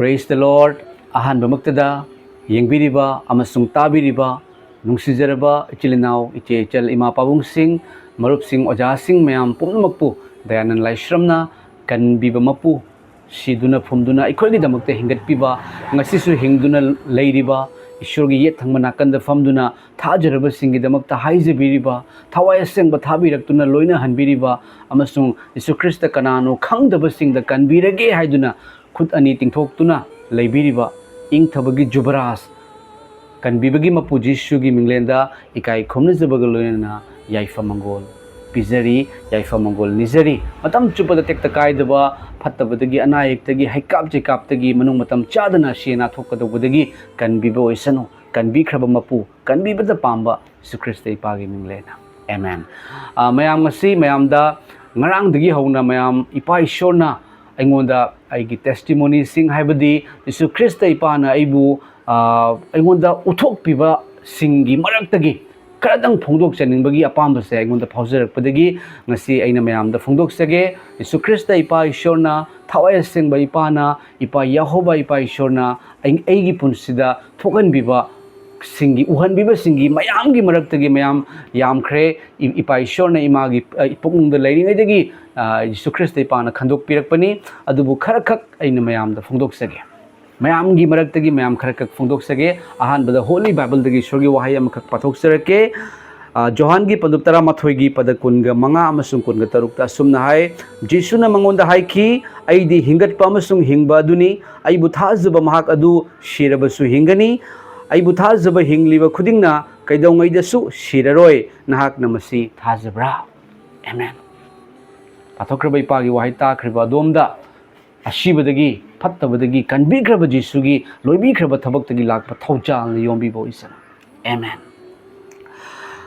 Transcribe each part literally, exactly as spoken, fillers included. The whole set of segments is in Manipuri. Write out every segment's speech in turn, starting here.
Praise the Lord. ꯑꯍꯥꯟꯕꯃꯛꯇꯗ ꯌꯦꯡꯕꯤꯔꯤꯕ ꯑꯃꯁꯨꯡ ꯇꯥꯕꯤꯔꯤꯕ ꯅꯨꯡꯁꯤꯖꯔꯕ ꯏꯆꯤꯜ ꯏꯅꯥꯎ, ꯏꯆꯦ ꯏꯆꯜ, ꯏꯃꯥ ꯄꯥꯕꯨꯡꯁꯤꯡ, ꯃꯔꯨꯞꯁꯤꯡ, ꯑꯣꯖꯥꯁꯤꯡ ꯃꯌꯥꯝ ꯄꯨꯝꯅꯃꯛꯄꯨ ꯗꯌꯥꯅꯟ ꯂꯥꯏꯁ꯭ꯔꯝꯅ ꯀꯟꯕꯤꯕ ꯃꯄꯨ, ꯁꯤꯗꯨꯅ ꯐꯨꯝꯗꯨꯅ ꯑꯩꯈꯣꯏꯒꯤꯗꯃꯛꯇ ꯍꯤꯡꯒꯠꯄꯤꯕ, ꯉꯁꯤꯁꯨ ꯍꯤꯡꯗꯨꯅ ꯂꯩꯔꯤꯕ, ꯏꯁꯣꯔꯒꯤ ꯌꯦꯠ ꯊꯪꯕ ꯅꯥꯀꯟꯗ ꯐꯝꯗꯨꯅ ꯊꯥꯖꯔꯕꯁꯤꯡꯒꯤꯗꯃꯛꯇ ꯍꯥꯏꯖꯕꯤꯔꯤꯕ, ꯊꯋꯥꯏ ꯑꯁꯦꯡꯕ ꯊꯥꯕꯤꯔꯛꯇꯨꯅ ꯂꯣꯏꯅꯍꯟꯕꯤꯔꯤꯕ, ꯑꯃꯁꯨꯡ ꯌꯤꯁꯨ ꯈ꯭ꯔꯤꯁꯇ ꯀꯅꯥꯅꯣ ꯈꯪꯗꯕꯁꯤꯡꯗ ꯀꯟꯕꯤꯔꯒꯦ ꯍꯥꯏꯗꯨꯅ ꯈꯨꯠ ꯑꯅꯤ ꯇꯤꯡꯊꯣꯛꯇꯨꯅ ꯂꯩꯕꯤꯔꯤꯕ ꯏꯪꯊꯕꯒꯤ ꯖꯨꯕꯔꯥꯖ, ꯀꯟꯕꯤꯕꯒꯤ ꯃꯄꯨ ꯖꯤꯁꯨꯒꯤ ꯃꯤꯡꯂꯦꯟꯗ ꯏꯀꯥꯏ ꯈꯨꯝꯅꯖꯕꯒ ꯂꯣꯏꯅꯅ ꯌꯥꯏꯐ ꯃꯪꯒꯣꯜ ꯄꯤꯖꯔꯤ, ꯌꯥꯏꯐ ꯃꯪꯒꯣꯜ ꯅꯤꯖꯔꯤ꯫ ꯃꯇꯝ ꯆꯨꯞꯄꯗ ꯇꯦꯛꯇ ꯀꯥꯏꯗꯕ, ꯐꯠꯇꯕꯗꯒꯤ, ꯑꯅꯥ ꯑꯌꯦꯛꯇꯒꯤ, ꯍꯩꯀꯥꯞ ꯆꯩꯀꯥꯞꯇꯒꯤ, ꯃꯅꯨꯡ ꯃꯇꯝ ꯆꯥꯗꯅ ꯁꯤꯌꯦ ꯅꯥꯊꯣꯛꯀꯗꯧꯕꯗꯒꯤ ꯀꯟꯕꯤꯕ ꯑꯣꯏꯁꯅꯨ꯫ ꯀꯟꯕꯤꯈ꯭ꯔꯕ ꯃꯄꯨ, ꯀꯟꯕꯤꯕꯗ ꯄꯥꯝꯕ ꯌꯤꯁꯨ ꯈ꯭ꯔꯤꯁꯇ ꯏꯄꯥꯒꯤ ꯃꯤꯡꯂꯦꯟꯅ꯫ ꯑꯦꯃꯦꯟ꯫ ꯑꯥ, ꯃꯌꯥꯝ, ꯉꯁꯤ ꯃꯌꯥꯝꯗ ꯉꯔꯥꯡꯗꯒꯤ ꯍꯧꯅ ꯃꯌꯥꯝ ꯏꯄꯥ ꯏꯁꯣꯔꯅ ꯑꯩꯉꯣꯟꯗ ꯑꯩꯒꯤ testimonyꯁꯤꯡ, ꯍꯥꯏꯕꯗꯤ ꯌꯤꯁꯨ ꯈ꯭ꯔꯤꯁꯇ ꯏꯄꯥꯅ ꯑꯩꯕꯨ, ꯑꯥ, ꯑꯩꯉꯣꯟꯗ ꯎꯠꯊꯣꯛꯄꯤꯕꯁꯤꯡꯒꯤ ꯃꯔꯛꯇꯒꯤ ꯈꯔꯗꯪ ꯐꯣꯡꯗꯣꯛꯆꯅꯤꯡꯕꯒꯤ ꯑꯄꯥꯝꯕꯁꯦ ꯑꯩꯉꯣꯟꯗ ꯐꯥꯎꯖꯔꯛꯄꯗꯒꯤ ꯉꯁꯤ ꯑꯩꯅ ꯃꯌꯥꯝꯗ ꯐꯣꯡꯗꯣꯛꯆꯒꯦ꯫ ꯌꯤꯁꯨ ꯈ꯭ꯔꯤꯁꯇ ꯏꯄꯥ ꯏꯁꯣꯔꯅ, ꯊꯋꯥꯏ ꯑꯁꯦꯡꯕ ꯏꯄꯥꯅ, ꯏꯄꯥ ꯌꯦꯍꯣꯕꯥ ꯏꯄꯥ ꯏꯁꯣꯔꯅ ꯑꯩ-, ꯑꯩꯒꯤ ꯄꯨꯟꯁꯤꯗ ꯊꯣꯛꯍꯟꯕꯤꯕ ꯁꯤꯡꯒꯤ, ꯎꯍꯟꯕꯤꯕꯁꯤꯡꯒꯤ ꯃꯌꯥꯝꯒꯤ ꯃꯔꯛꯇꯒꯤ ꯃꯌꯥꯝ ꯌꯥꯝꯈ꯭ꯔꯦ꯫ ꯏ-, ꯏꯄꯥ ꯏꯁꯣꯔꯅ ꯏꯃꯥꯒꯤ, ꯑ, ꯄꯨꯛꯅꯨꯡꯗ ꯂꯩꯔꯤꯉꯩꯗꯒꯤ, ꯑ, ꯌꯤꯁꯨ ꯈ꯭ꯔꯤꯁꯇ ꯏꯄꯥꯅ ꯈꯟꯗꯣꯛꯄꯤꯔꯛꯄꯅꯤ꯫ ꯑꯗꯨꯕꯨ ꯈꯔꯈꯛ ꯑꯩꯅ ꯃꯌꯥꯝꯗ ꯐꯣꯡꯗꯣꯛꯆꯒꯦ꯫ ꯃꯌꯥꯝꯒꯤ ꯃꯔꯛꯇꯒꯤ ꯃꯌꯥꯝ ꯈꯔꯈꯛ ꯐꯣꯡꯗꯣꯛꯆꯒꯦ꯫ ꯑꯍꯥꯟꯕꯗ Holy Bibleꯗꯒꯤ ꯏꯁꯣꯔꯒꯤ ꯋꯥꯍꯩ ꯑꯃꯈꯛ ꯄꯥꯊꯣꯛꯆꯔꯛꯀꯦ꯫ ꯑ, ꯖꯣꯍꯥꯟꯒꯤ ꯄꯟꯗꯨꯞ ꯇꯔꯥꯃꯥꯊꯣꯏꯒꯤ ꯄꯗ ꯀꯨꯟꯒ ꯃꯉꯥ ꯑꯃꯁꯨꯡ ꯀꯨꯟꯒ ꯇꯔꯨꯛꯇ ꯑꯁꯨꯝꯅ ꯍꯥꯏ, ꯖꯤꯁꯨꯅ ꯃꯉꯣꯟꯗ ꯍꯥꯏꯈꯤ, "ꯑꯩꯗꯤ ꯍꯤꯡꯒꯠꯄ ꯑꯃꯁꯨꯡ ꯍꯤꯡꯕ ꯑꯗꯨꯅꯤ꯫ ꯑꯩꯕꯨ ꯊꯥꯖꯕ ꯃꯍꯥꯛ ꯑꯗꯨ ꯁꯤꯔꯕꯁꯨ ꯍꯤꯡꯒꯅꯤ꯫ ꯑꯩꯕꯨ ꯊꯥꯖꯕ ꯍꯤꯡꯂꯤꯕ ꯈꯨꯗꯤꯡꯅ ꯀꯩꯗꯧꯉꯩꯗꯁꯨ ꯁꯤꯔꯔꯣꯏ꯫ ꯅꯍꯥꯛꯅ ꯃꯁꯤ ꯊꯥꯖꯕ꯭ꯔꯥ?" ꯑꯦꯃꯦꯟ꯫ ꯄꯥꯊꯣꯛꯈ꯭ꯔꯕ ꯏꯄꯥꯒꯤ ꯋꯥꯍꯩ ꯇꯥꯈ꯭ꯔꯤꯕ ꯑꯗꯣꯝꯗ ꯑꯁꯤꯕꯗꯒꯤ, ꯐꯠꯇꯕꯗꯒꯤ ꯀꯟꯕꯤꯈ꯭ꯔꯕ ꯖꯤꯁꯨꯒꯤ ꯂꯣꯏꯕꯤꯈ꯭ꯔꯕ ꯊꯕꯛꯇꯒꯤ ꯂꯥꯛꯄ ꯊꯧꯖꯥꯜꯅ ꯌꯣꯝꯕꯤꯕ ꯑꯣꯏꯁꯅꯨ꯫ ꯑꯦꯃꯦꯟ꯫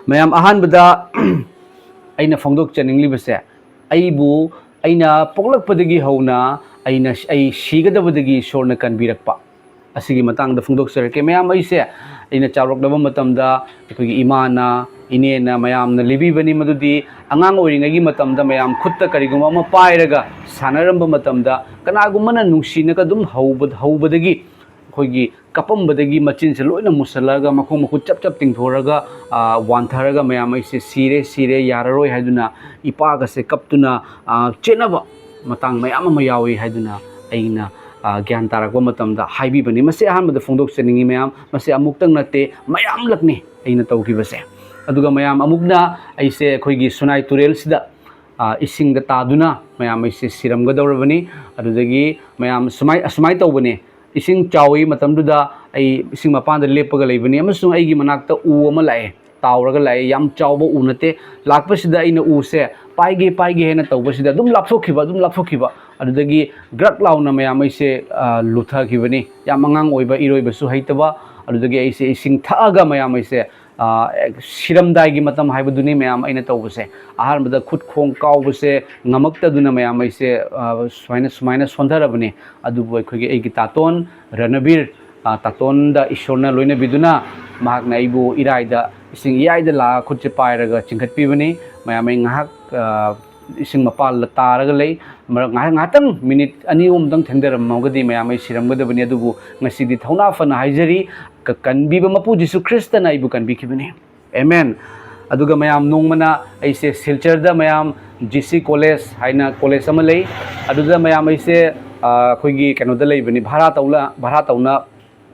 ꯃꯌꯥꯝ, ꯑꯍꯥꯟꯕꯗ ꯑꯩꯅ ꯐꯣꯡꯗꯣꯛꯆꯅꯤꯡꯂꯤꯕꯁꯦ, ꯑꯩꯕꯨ, ꯑꯩꯅ ꯄꯣꯛꯂꯛꯄꯗꯒꯤ ꯍꯧꯅ ꯑꯩꯅ, ꯑꯩ ꯁꯤꯒꯗꯕꯗꯒꯤ ꯏꯁꯣꯔꯅ ꯀꯟꯕꯤꯔꯛꯄ, ꯑꯁꯤꯒꯤ ꯃꯇꯥꯡꯗ ꯐꯣꯡꯗꯣꯛꯆꯔꯛꯀꯦ꯫ ꯃꯌꯥꯝ, ꯑꯩꯁꯦ, ꯑꯩꯅ ꯆꯥꯎꯔꯛꯂꯕ ꯃꯇꯝꯗ ꯑꯩꯈꯣꯏꯒꯤ ꯏꯃꯥꯅ, ꯏꯅꯦꯅ ꯃꯌꯥꯝꯅ ꯂꯤꯕꯤꯕꯅꯤ꯫ ꯃꯗꯨꯗꯤ ꯑꯉꯥꯡ ꯑꯣꯏꯔꯤꯉꯩꯒꯤ ꯃꯇꯝꯗ ꯃꯌꯥꯝ ꯈꯨꯠꯇ ꯀꯔꯤꯒꯨꯝꯕ ꯑꯃ ꯄꯥꯏꯔꯒ ꯁꯥꯟꯅꯔꯝꯕ ꯃꯇꯝꯗ, ꯀꯅꯥꯒꯨꯝꯕꯅ ꯅꯨꯡꯁꯤꯅꯒ ꯑꯗꯨꯝ ꯍꯧꯕ-, ꯍꯧꯕꯗꯒꯤ ꯑꯩꯈꯣꯏꯒꯤ ꯀꯞꯄꯝꯕꯗꯒꯤ ꯃꯆꯤꯟꯁꯦ ꯂꯣꯏꯅ ꯃꯨꯁꯜꯂꯒ, ꯃꯈꯣꯡ ꯃꯈꯨꯠ ꯆꯞ ꯆꯞ ꯇꯤꯡꯊꯣꯔꯒ, ꯑ, ꯋꯥꯟꯊꯔꯒ, "ꯃꯌꯥꯝ, ꯑꯩꯁꯦ ꯁꯤꯔꯦ, ꯁꯤꯔꯦ, ꯌꯥꯔꯔꯣꯏ" ꯍꯥꯏꯗꯨꯅ ꯏꯄꯥꯒꯁꯦ ꯀꯞꯇꯨꯅ, ꯑ, ꯆꯦꯟꯅꯕ ꯃꯇꯥꯡ ꯃꯌꯥꯝ ꯑꯃ ꯌꯥꯎꯏ ꯍꯥꯏꯗꯨꯅ ꯑꯩꯅ, ꯑ, ꯒ꯭ꯌꯥꯟ ꯇꯥꯔꯛꯄ ꯃꯇꯝꯗ ꯍꯥꯏꯕꯤꯕꯅꯤ꯫ ꯃꯁꯤ ꯑꯍꯥꯟꯕꯗ ꯐꯣꯡꯗꯣꯛꯆꯅꯤꯡꯉꯤ ꯃꯌꯥꯝ, ꯃꯁꯤ ꯑꯃꯨꯛꯇꯪ ꯅꯠꯇꯦ, ꯃꯌꯥꯝꯂꯛꯅꯤ ꯑꯩꯅ ꯇꯧꯈꯤꯕꯁꯦ꯫ ꯑꯗꯨꯒ ꯃꯌꯥꯝ, ꯑꯃꯨꯛꯅ ꯑꯩꯁꯦ ꯑꯩꯈꯣꯏꯒꯤ ꯁꯨꯅꯥꯏ ꯇꯨꯔꯦꯜꯁꯤꯗ, ꯑ, ꯏꯁꯤꯡꯗ ꯇꯥꯗꯨꯅ ꯃꯌꯥꯝ ꯑꯩꯁꯦ ꯁꯤꯔꯝꯒꯗꯧꯔꯕꯅꯤ꯫ ꯑꯗꯨꯗꯒꯤ ꯃꯌꯥꯝ ꯁꯨꯃꯥꯏ-, ꯑꯁꯨꯃꯥꯏ ꯇꯧꯕꯅꯦ, ꯏꯁꯤꯡ ꯆꯥꯎꯏ ꯃꯇꯝꯗꯨꯗ ꯑꯩ ꯏꯁꯤꯡ ꯃꯄꯥꯟꯗ ꯂꯦꯞꯄꯒ ꯂꯩꯕꯅꯤ ꯑꯃꯁꯨꯡ ꯑꯩꯒꯤ ꯃꯅꯥꯛꯇ ꯎ ꯑꯃ ꯂꯥꯛꯑꯦ, ꯇꯥꯎꯔꯒ ꯂꯥꯛꯑꯦ꯫ ꯌꯥꯝ ꯆꯥꯎꯕ ꯎ ꯅꯠꯇꯦ꯫ ꯂꯥꯛꯄꯁꯤꯗ ꯑꯩꯅ ꯎꯁꯦ ꯄꯥꯏꯒꯦ, ꯄꯥꯏꯒꯦ ꯍꯥꯏꯅ ꯇꯧꯕꯁꯤꯗ ꯑꯗꯨꯝ ꯂꯥꯞꯊꯣꯛꯈꯤꯕ, ꯑꯗꯨꯝ ꯂꯥꯞꯊꯣꯛꯈꯤꯕ꯫ ꯑꯗꯨꯗꯒꯤ ꯒ꯭ꯔꯛ ꯂꯥꯎꯅ ꯃꯌꯥꯝ ꯑꯩꯁꯦ, ꯑ, ꯂꯨꯊꯈꯤꯕꯅꯤ꯫ ꯌꯥꯝ ꯑꯉꯥꯡ ꯑꯣꯏꯕ, ꯏꯔꯣꯏꯕꯁꯨ ꯍꯩꯇꯕ꯫ ꯑꯗꯨꯗꯒꯤ ꯑꯩꯁꯦ ꯏꯁꯤꯡ ꯊꯛꯑꯒ ꯃꯌꯥꯝ ꯑꯩꯁꯦ, ꯑ, ꯁꯤꯔꯝꯗꯥꯏꯒꯤ ꯃꯇꯝ ꯍꯥꯏꯕꯗꯨꯅꯤ ꯃꯌꯥꯝ ꯑꯩꯅ ꯇꯧꯕꯁꯦ꯫ ꯑꯍꯥꯟꯕꯗ ꯈꯨꯠ ꯈꯣꯡ ꯀꯥꯎꯕꯁꯦ ꯉꯝꯃꯛꯇꯗꯨꯅ ꯃꯌꯥꯝ ꯑꯩꯁꯦ, ꯑ, ꯁꯨꯃꯥꯏꯅ, ꯁꯨꯃꯥꯏꯅ ꯁꯣꯟꯊꯔꯕꯅꯤ꯫ ꯑꯗꯨꯕꯨ ꯑꯩꯈꯣꯏꯒꯤ, ꯑꯩꯒꯤ ꯇꯥꯇꯣꯟ ꯔꯅꯕꯤꯔ, ꯑ, ꯇꯥꯇꯣꯟꯗ ꯏꯁꯣꯔꯅ ꯂꯣꯏꯅꯕꯤꯗꯨꯅ ꯃꯍꯥꯛꯅ ꯑꯩꯕꯨ ꯏꯔꯥꯏꯗ, ꯏꯁꯤꯡ ꯏꯌꯥꯏꯗ ꯂꯥꯛꯑ ꯈꯨꯠꯁꯦ ꯄꯥꯏꯔꯒ ꯆꯤꯡꯈꯠꯄꯤꯕꯅꯤ꯫ ꯃꯌꯥꯝ ꯑꯩ ꯉꯥꯏꯍꯥꯛ, ꯑ, ꯏꯁꯤꯡ ꯃꯄꯥꯜꯗ ꯇꯥꯔꯒ ꯂꯩ꯫ ꯃꯔꯛ ꯉꯥꯏꯍꯥꯛ, ꯉꯥꯏꯍꯥꯛꯇꯪ ꯃꯤꯅꯤꯠ ꯑꯅꯤ ꯑꯍꯨꯝꯗꯪ ꯊꯦꯡꯊꯔꯝꯃꯒꯗꯤ ꯃꯌꯥꯝ ꯑꯩ ꯁꯤꯔꯝꯒꯗꯕꯅꯤ꯫ ꯑꯗꯨꯕꯨ ꯉꯁꯤꯗꯤ ꯊꯧꯅꯥ ꯐꯅ ꯍꯥꯏꯖꯔꯤ, ꯀ-, ꯀꯟꯕꯤꯕ ꯃꯄꯨ ꯖꯤꯁꯨ ꯈ꯭ꯔꯤꯁꯇꯅ ꯑꯩꯕꯨ ꯀꯟꯕꯤꯈꯤꯕꯅꯤ꯫ ꯑꯦꯃꯦꯟ꯫ ꯑꯗꯨꯒ ꯃꯌꯥꯝ, ꯅꯣꯡꯃꯅ ꯑꯩꯁꯦ ꯁꯤꯜꯆꯔꯗ ꯃꯌꯥꯝ ꯖꯤ ꯁꯤ ꯀꯣꯂꯦꯖ ꯍꯥꯏꯅ ꯀꯣꯂꯦꯖ ꯑꯃ ꯂꯩ, ꯑꯗꯨꯗ ꯃꯌꯥꯝ ꯑꯩꯁꯦ, ꯑ, ꯑꯩꯈꯣꯏꯒꯤ ꯀꯩꯅꯣꯗ ꯂꯩꯕꯅꯤ, ꯚꯔꯥ ꯇꯧꯅ, ꯚꯔꯥ ꯇꯧꯅ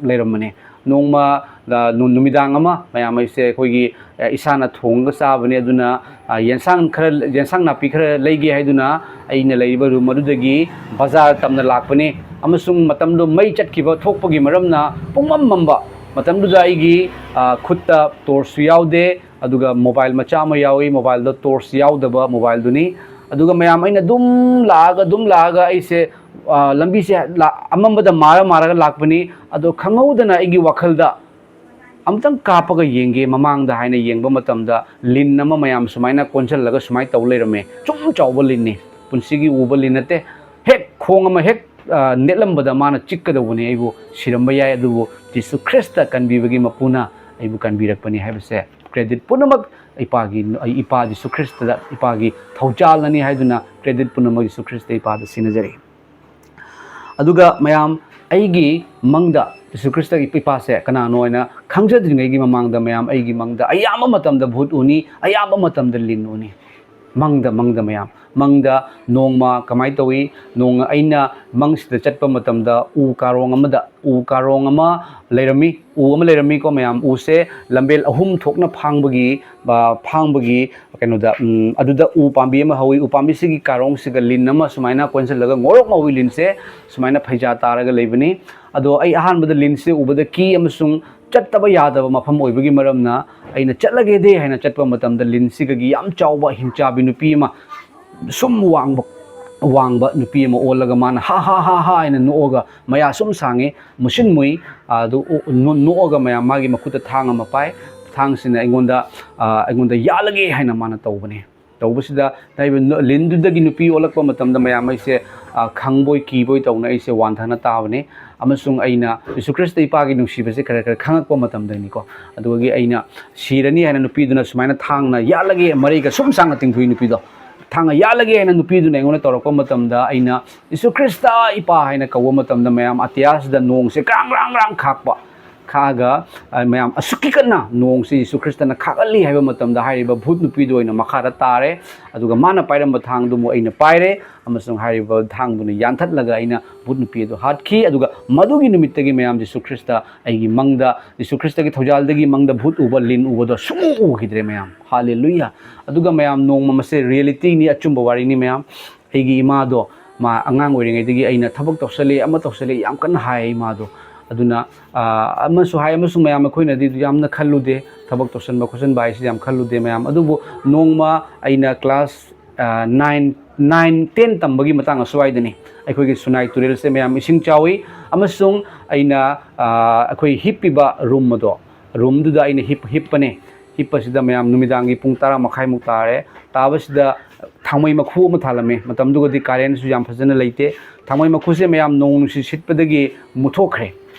ꯂꯩꯔꯝꯕꯅꯤ꯫ ꯅꯣꯡꯃ, ꯑ, ꯅꯨ-, ꯅꯨꯃꯤꯗꯥꯡ ꯑꯃ ꯃꯌꯥꯝ ꯑꯩꯁꯦ ꯑꯩꯈꯣꯏꯒꯤ, ꯑ, ꯏꯁꯥꯅ ꯊꯣꯡꯉꯒ ꯆꯥꯕꯅꯤ꯫ ꯑꯗꯨꯅ, ꯑ, ꯌꯦꯟꯁꯥꯡ ꯈꯔ, ꯌꯦꯟꯁꯥꯡ ꯅꯥꯄꯤ ꯈꯔ ꯂꯩꯒꯦ ꯍꯥꯏꯗꯨꯅ ꯑꯩꯅ ꯂꯩꯔꯤꯕ ꯔꯨꯝ ꯑꯗꯨꯗꯒꯤ ꯕꯖꯥꯔ ꯇꯝꯅ ꯂꯥꯛꯄꯅꯤ꯫ ꯑꯃꯁꯨꯡ ꯃꯇꯝꯗꯨ ꯃꯩ ꯆꯠꯈꯤꯕ ꯊꯣꯛꯄꯒꯤ ꯃꯔꯝꯅ ꯄꯨꯡꯃꯝ ꯃꯝꯕ ꯃꯇꯝꯗꯨꯗ ꯑꯩꯒꯤ, ꯑ, ꯈꯨꯠꯇ ꯇꯣꯔꯁꯁꯨ ꯌꯥꯎꯗꯦ, ꯑꯗꯨꯒ ꯃꯣꯕꯥꯏꯜ ꯃꯆꯥ ꯑꯃ ꯌꯥꯎꯏ, ꯃꯣꯕꯥꯏꯜꯗꯣ ꯇꯣꯔꯁ ꯌꯥꯎꯗꯕ ꯃꯣꯕꯥꯏꯜꯗꯨꯅꯤ꯫ ꯑꯗꯨꯒ ꯃꯌꯥꯝ ꯑꯩꯅ ꯑꯗꯨꯝ ꯂꯥꯛꯑꯒ, ꯑꯗꯨꯝ ꯂꯥꯛꯑꯒ ꯑꯩꯁꯦ, ꯑ, ꯂꯝꯕꯤꯁꯦ ꯂꯥ-, ꯑꯃꯝꯕꯗ ꯃꯥꯔ ꯃꯥꯔꯒ ꯂꯥꯛꯄꯅꯤ꯫ ꯑꯗꯣ ꯈꯪꯍꯧꯗꯅ ꯑꯩꯒꯤ ꯋꯥꯈꯜꯗ ꯑꯃꯨꯛꯇꯪ ꯀꯥꯞꯄꯒ ꯌꯦꯡꯒꯦ ꯃꯃꯥꯡꯗ ꯍꯥꯏꯅ ꯌꯦꯡꯕ ꯃꯇꯝꯗ ꯂꯤꯟ ꯑꯃ ꯃꯌꯥꯝ ꯁꯨꯃꯥꯏꯅ ꯀꯣꯟꯁꯤꯜꯂꯒ ꯁꯨꯃꯥꯏꯅ ꯇꯧ ꯂꯩꯔꯝꯃꯦ꯫ ꯆꯨꯝ ꯆꯥꯎꯕ ꯂꯤꯟꯅꯤ, ꯄꯨꯟꯁꯤꯒꯤ ꯎꯕ ꯂꯤꯟ ꯅꯠꯇꯦ꯫ ꯍꯦꯛ ꯈꯣꯡ ꯑꯃ ꯍꯦꯛ, ꯑ, ꯅꯦꯠꯂꯝꯕꯗ ꯃꯥꯅ ꯆꯤꯛꯀꯗꯧꯕꯅꯤ, ꯑꯩꯕꯨ ꯁꯤꯔꯝꯕ ꯌꯥꯏ, ꯑꯗꯨꯕꯨ ꯖꯤꯁꯨ ꯈ꯭ꯔꯤꯁꯇ ꯀꯟꯕꯤꯕꯒꯤ ꯃꯄꯨꯅ ꯑꯩꯕꯨ ꯀꯟꯕꯤꯔꯛꯄꯅꯤ ꯍꯥꯏꯕꯁꯦ credit ꯄꯨꯝꯅꯃꯛ ꯏꯄꯥꯒꯤ, ꯑꯩ ꯏꯄꯥ ꯖꯤꯁꯨ ꯈ꯭ꯔꯤꯁꯇꯗ, ꯏꯄꯥꯒꯤ ꯊꯧꯖꯥꯜꯅꯅꯤ ꯍꯥꯏꯗꯨꯅ credit ꯄꯨꯝꯅꯃꯛ ꯖꯤꯁꯨ ꯈ꯭ꯔꯤꯁꯇ ꯏꯄꯥꯗ ꯁꯤꯟꯅꯖꯔꯤ꯫ ꯑꯗꯨꯒ ꯃꯌꯥꯝ, ꯑꯩꯒꯤ ꯃꯪꯗ ꯖꯤꯁꯨ ꯈ꯭ꯔꯤꯁꯇꯒꯤ ꯏꯄꯥꯁꯦ ꯀꯅꯥꯅꯣ ꯍꯥꯏꯅ ꯈꯪꯖꯗ꯭ꯔꯤꯉꯩꯒꯤ ꯃꯃꯥꯡꯗ ꯃꯌꯥꯝ, ꯑꯩꯒꯤ ꯃꯪꯗ ꯑꯌꯥꯝꯕ ꯃꯇꯝꯗ ꯚꯨꯠ ꯎꯅꯤ, ꯑꯌꯥꯝꯕ ꯃꯇꯝꯗ ꯂꯤꯟ ꯎꯅꯤ꯫ ꯃꯪꯗ, ꯃꯪꯗ ꯃꯌꯥꯝ, ꯃꯪꯗ ꯅꯣꯡꯃ ꯀꯃꯥꯏꯅ ꯇꯧꯏ? ꯅꯣꯡ ꯑꯩꯅ ꯃꯪꯁꯤꯗ ꯆꯠꯄ ꯃꯇꯝꯗ ꯎ ꯀꯥꯔꯣꯡ ꯑꯃꯗ, ꯎ ꯀꯥꯔꯣꯡ ꯑꯃ ꯂꯩꯔꯝꯃꯤ꯫ ꯎ ꯑꯃ ꯂꯩꯔꯝꯃꯤꯀꯣ ꯃꯌꯥꯝ꯫ ꯎꯁꯦ ꯂꯝꯕꯦꯜ ꯑꯍꯨꯝ ꯊꯣꯛꯅ ꯐꯥꯡꯕꯒꯤ, ꯐꯥꯡꯕꯒꯤ ꯀꯩꯅꯣꯗ, ꯎꯝ, ꯑꯗꯨꯗ ꯎ ꯄꯥꯝꯕꯤ ꯑꯃ ꯍꯧꯋꯤ꯫ ꯎ ꯄꯥꯝꯕꯤꯁꯤꯒꯤ ꯀꯥꯔꯣꯡꯁꯤꯒ ꯂꯤꯟ ꯑꯃ ꯁꯨꯃꯥꯏꯅ ꯀꯣꯟꯁꯤꯜꯂꯒ ꯉꯧꯔꯣꯛ ꯉꯧꯏ꯫ ꯂꯤꯟꯁꯦ ꯁꯨꯃꯥꯏꯅ ꯐꯩꯖꯥ ꯇꯥꯔꯒ ꯂꯩꯕꯅꯤ꯫ ꯑꯗꯣ ꯑꯩ ꯑꯍꯥꯟꯕꯗ ꯂꯤꯟꯁꯦ ꯎꯕꯗ ꯀꯤ ꯑꯃꯁꯨꯡ ꯆꯠꯇꯕ ꯌꯥꯗꯕ ꯃꯐꯝ ꯑꯣꯏꯕꯒꯤ ꯃꯔꯝꯅ ꯑꯩꯅ ꯆꯠꯂꯒꯦꯗꯦ ꯍꯥꯏꯅ ꯆꯠꯄ ꯃꯇꯝꯗ ꯂꯤꯟꯁꯤꯒꯒꯤ ꯌꯥꯝ ꯆꯥꯎꯕ ꯍꯤꯡꯆꯥꯕꯤ ꯅꯨꯄꯤ ꯑꯃ ꯁꯨꯝ ꯋꯥꯡꯕ, ꯋꯥꯡꯕ ꯅꯨꯄꯤ ꯑꯃ ꯑꯣꯜꯂꯒ ꯃꯥꯅ ꯍꯥ ꯍꯥ ꯍꯥ ꯍꯥ ꯍꯥꯏꯅ ꯅꯣꯛꯑꯒ ꯃꯌꯥ ꯁꯨꯝ ꯁꯥꯡꯉꯤ, ꯃꯨꯁꯤꯟ ꯃꯨꯏ꯫ ꯑꯗꯨ ꯎ-, ꯅꯣ-, ꯅꯣꯛꯑꯒ ꯃꯌꯥꯝ ꯃꯥꯒꯤ ꯃꯈꯨꯠꯇ ꯊꯥꯡ ꯑꯃ ꯄꯥꯏ꯫ ꯊꯥꯡꯁꯤꯅ ꯑꯩꯉꯣꯟꯗ, ꯑ, ꯑꯩꯉꯣꯟꯗ ꯌꯥꯜꯂꯒꯦ ꯍꯥꯏꯅ ꯃꯥꯅ ꯇꯧꯕꯅꯦ꯫ ꯇꯧꯕꯁꯤꯗ ꯍꯥꯏꯔꯤꯕ ꯅ-, ꯂꯤꯟꯗꯨꯗꯒꯤ ꯅꯨꯄꯤ ꯑꯣꯜꯂꯛꯄ ꯃꯇꯝꯗ ꯃꯌꯥꯝ ꯑꯩꯁꯦ, ꯑ, ꯈꯪꯕꯣꯏ ꯀꯤꯕꯣꯏ ꯇꯧꯅ ꯑꯩꯁꯦ ꯋꯥꯟꯊꯅ ꯇꯥꯕꯅꯤ꯫ ꯑꯃꯁꯨꯡ ꯑꯩꯅ ꯖꯤꯁꯨ ꯈ꯭ꯔꯤꯁꯇ ꯏꯄꯥꯒꯤ ꯅꯨꯡꯁꯤꯕꯁꯦ ꯈꯔ ꯈꯔ ꯈꯪꯉꯛꯄ ꯃꯇꯝꯗꯅꯤꯀꯣ꯫ ꯑꯗꯨꯒꯤ ꯑꯩꯅ ꯁꯤꯔꯅꯤ ꯍꯥꯏꯅ ꯅꯨꯄꯤꯗꯨꯅ ꯁꯨꯃꯥꯏꯅ ꯊꯥꯡꯅ ꯌꯥꯜꯂꯒꯦ, ꯃꯔꯩꯒ ꯁꯨꯝ ꯁꯥꯡꯅ ꯇꯤꯡꯊꯣꯛꯏ ꯅꯨꯄꯤꯗꯣ꯫ ꯊꯥꯡꯅ ꯌꯥꯜꯂꯒꯦ ꯍꯥꯏꯅ ꯅꯨꯄꯤꯗꯨꯅ ꯑꯩꯉꯣꯟꯗ ꯇꯧꯔꯛꯄ ꯃꯇꯝꯗ ꯑꯩꯅ ꯖꯤꯁꯨ ꯈ꯭ꯔꯤꯁꯇ ꯏꯄꯥ ꯍꯥꯏꯅ ꯀꯧꯕ ꯃꯇꯝꯗ ꯃꯌꯥꯝ ꯑꯇꯤꯌꯥꯁꯤꯗ ꯅꯣꯡꯁꯦ ꯒ꯭ꯔꯥꯡ ꯒ꯭ꯔꯥꯡ ꯒ꯭ꯔꯥꯡ ꯈꯥꯛꯄ꯫ ꯈꯥꯛꯑꯒ, ꯑ, ꯃꯌꯥꯝ ꯑꯁꯨꯛꯀꯤ ꯀꯟꯅ ꯅꯣꯡꯁꯤ ꯖꯤꯁꯨ ꯈ꯭ꯔꯤꯁꯇꯅ ꯈꯥꯛꯍꯜꯂꯤ ꯍꯥꯏꯕ ꯃꯇꯝꯗ ꯍꯥꯏꯔꯤꯕ ꯚꯨꯠ ꯅꯨꯄꯤꯗꯨ ꯑꯣꯏꯅ ꯃꯈꯥꯗ ꯇꯥꯔꯦ꯫ ꯑꯗꯨꯒ ꯃꯥꯅ ꯄꯥꯏꯔꯝꯕ ꯊꯥꯡꯗꯨꯃꯨꯛ ꯑꯩꯅ ꯄꯥꯏꯔꯦ, ꯑꯃꯁꯨꯡ ꯍꯥꯏꯔꯤꯕ ꯊꯥꯡꯗꯨꯅ ꯌꯥꯟꯊꯠꯂꯒ ꯑꯩꯅ ꯚꯨꯠ ꯅꯨꯄꯤ ꯑꯗꯨ ꯍꯥꯠꯈꯤ꯫ ꯑꯗꯨꯒ ꯃꯗꯨꯒꯤ ꯅꯨꯃꯤꯠꯇꯒꯤ ꯃꯌꯥꯝ ꯖꯤꯁꯨ ꯈ꯭ꯔꯤꯁꯇ ꯑꯩꯒꯤ ꯃꯪꯗ, ꯖꯤꯁꯨ ꯈ꯭ꯔꯤꯁꯇꯒꯤ ꯊꯧꯖꯥꯜꯗꯒꯤ ꯃꯪꯗ ꯚꯨꯠ ꯎꯕ, ꯂꯤꯟ ꯎꯕꯗꯣ ꯁꯨꯡꯎ ꯎꯈꯤꯗ꯭ꯔꯦ ꯃꯌꯥꯝ꯫ ꯍꯥꯂꯦꯂꯨꯌꯥ! ꯑꯗꯨꯒ ꯃꯌꯥꯝ ꯅꯣꯡꯃ, ꯃꯁꯦ ꯔꯤꯌꯦꯂꯤꯇꯤꯅꯤ, ꯑꯆꯨꯝꯕ ꯋꯥꯔꯤꯅꯤ ꯃꯌꯥꯝ꯫ ꯑꯩꯒꯤ ꯏꯃꯥꯗꯣ, ꯃꯥ ꯑꯉꯥꯡ ꯑꯣꯏꯔꯤꯉꯩꯗꯒꯤ ꯑꯩꯅ ꯊꯕꯛ ꯇꯧꯁꯜꯂꯤ, ꯑꯃ ꯇꯧꯁꯜꯂꯤ ꯌꯥꯝ ꯀꯟꯅ ꯍꯥꯏ ꯏꯃꯥꯗꯣ꯫ ꯑꯗꯨꯅ, ꯑ, ꯑꯃꯁꯨ ꯍꯥꯏ, ꯑꯃꯁꯨꯡ ꯃꯌꯥꯝ ꯑꯩꯈꯣꯏꯅꯗꯤ ꯌꯥꯝꯅ ꯈꯜꯂꯨꯗꯦ, ꯊꯕꯛ ꯇꯧꯁꯟꯕ ꯈꯣꯠꯆꯟꯕ ꯍꯥꯏꯁꯤ ꯌꯥꯝ ꯈꯜꯂꯨꯗꯦ ꯃꯌꯥꯝ꯫ ꯑꯗꯨꯕꯨ ꯅꯣꯡꯃ ꯑꯩꯅ ꯀ꯭ꯂꯥꯁ, ꯑ, ꯅꯥꯏꯟ, ꯅꯥꯏꯟ, ꯇꯦꯟ ꯇꯝꯕꯒꯤ ꯃꯇꯥꯡ ꯑꯁ꯭ꯋꯥꯏꯗꯅꯤ꯫ ꯑꯩꯈꯣꯏꯒꯤ ꯁꯨꯅꯥꯏ ꯇꯨꯔꯦꯜꯁꯦ ꯃꯌꯥꯝ ꯏꯁꯤꯡ ꯆꯥꯎꯏ, ꯑꯃꯁꯨꯡ ꯑꯩꯅ, ꯑ, ꯑꯩꯈꯣꯏ ꯍꯤꯞꯄꯤꯕ ꯔꯨꯝ ꯑꯗꯣ, ꯔꯨꯝꯗꯨꯗ ꯑꯩꯅ ꯍꯤꯞ-, ꯍꯤꯞꯄꯅꯦ꯫ ꯍꯤꯞꯄꯁꯤꯗ ꯃꯌꯥꯝ ꯅꯨꯃꯤꯗꯥꯡꯒꯤ ꯄꯨꯡ ꯇꯔꯥ ꯃꯈꯥꯏꯃꯨꯛ ꯇꯥꯔꯦ꯫ ꯇꯥꯕꯁꯤꯗ ꯊꯥꯡꯃꯩ ꯃꯈꯨ ꯑꯃ ꯊꯥꯜꯂꯝꯃꯦ꯫ ꯃꯇꯝꯗꯨꯒꯗꯤ ꯀꯥꯔꯦꯟꯁꯨ ꯌꯥꯝ ꯐꯖꯅ ꯂꯩꯇꯦ꯫ ꯊꯥꯡꯃꯩ ꯃꯈꯨꯁꯦ ꯃꯌꯥꯝ ꯅꯣꯡ ꯅꯨꯡꯁꯤꯠ ꯁꯤꯠꯄꯗꯒꯤ ꯃꯨꯊꯣꯛꯈ꯭ꯔꯦ꯫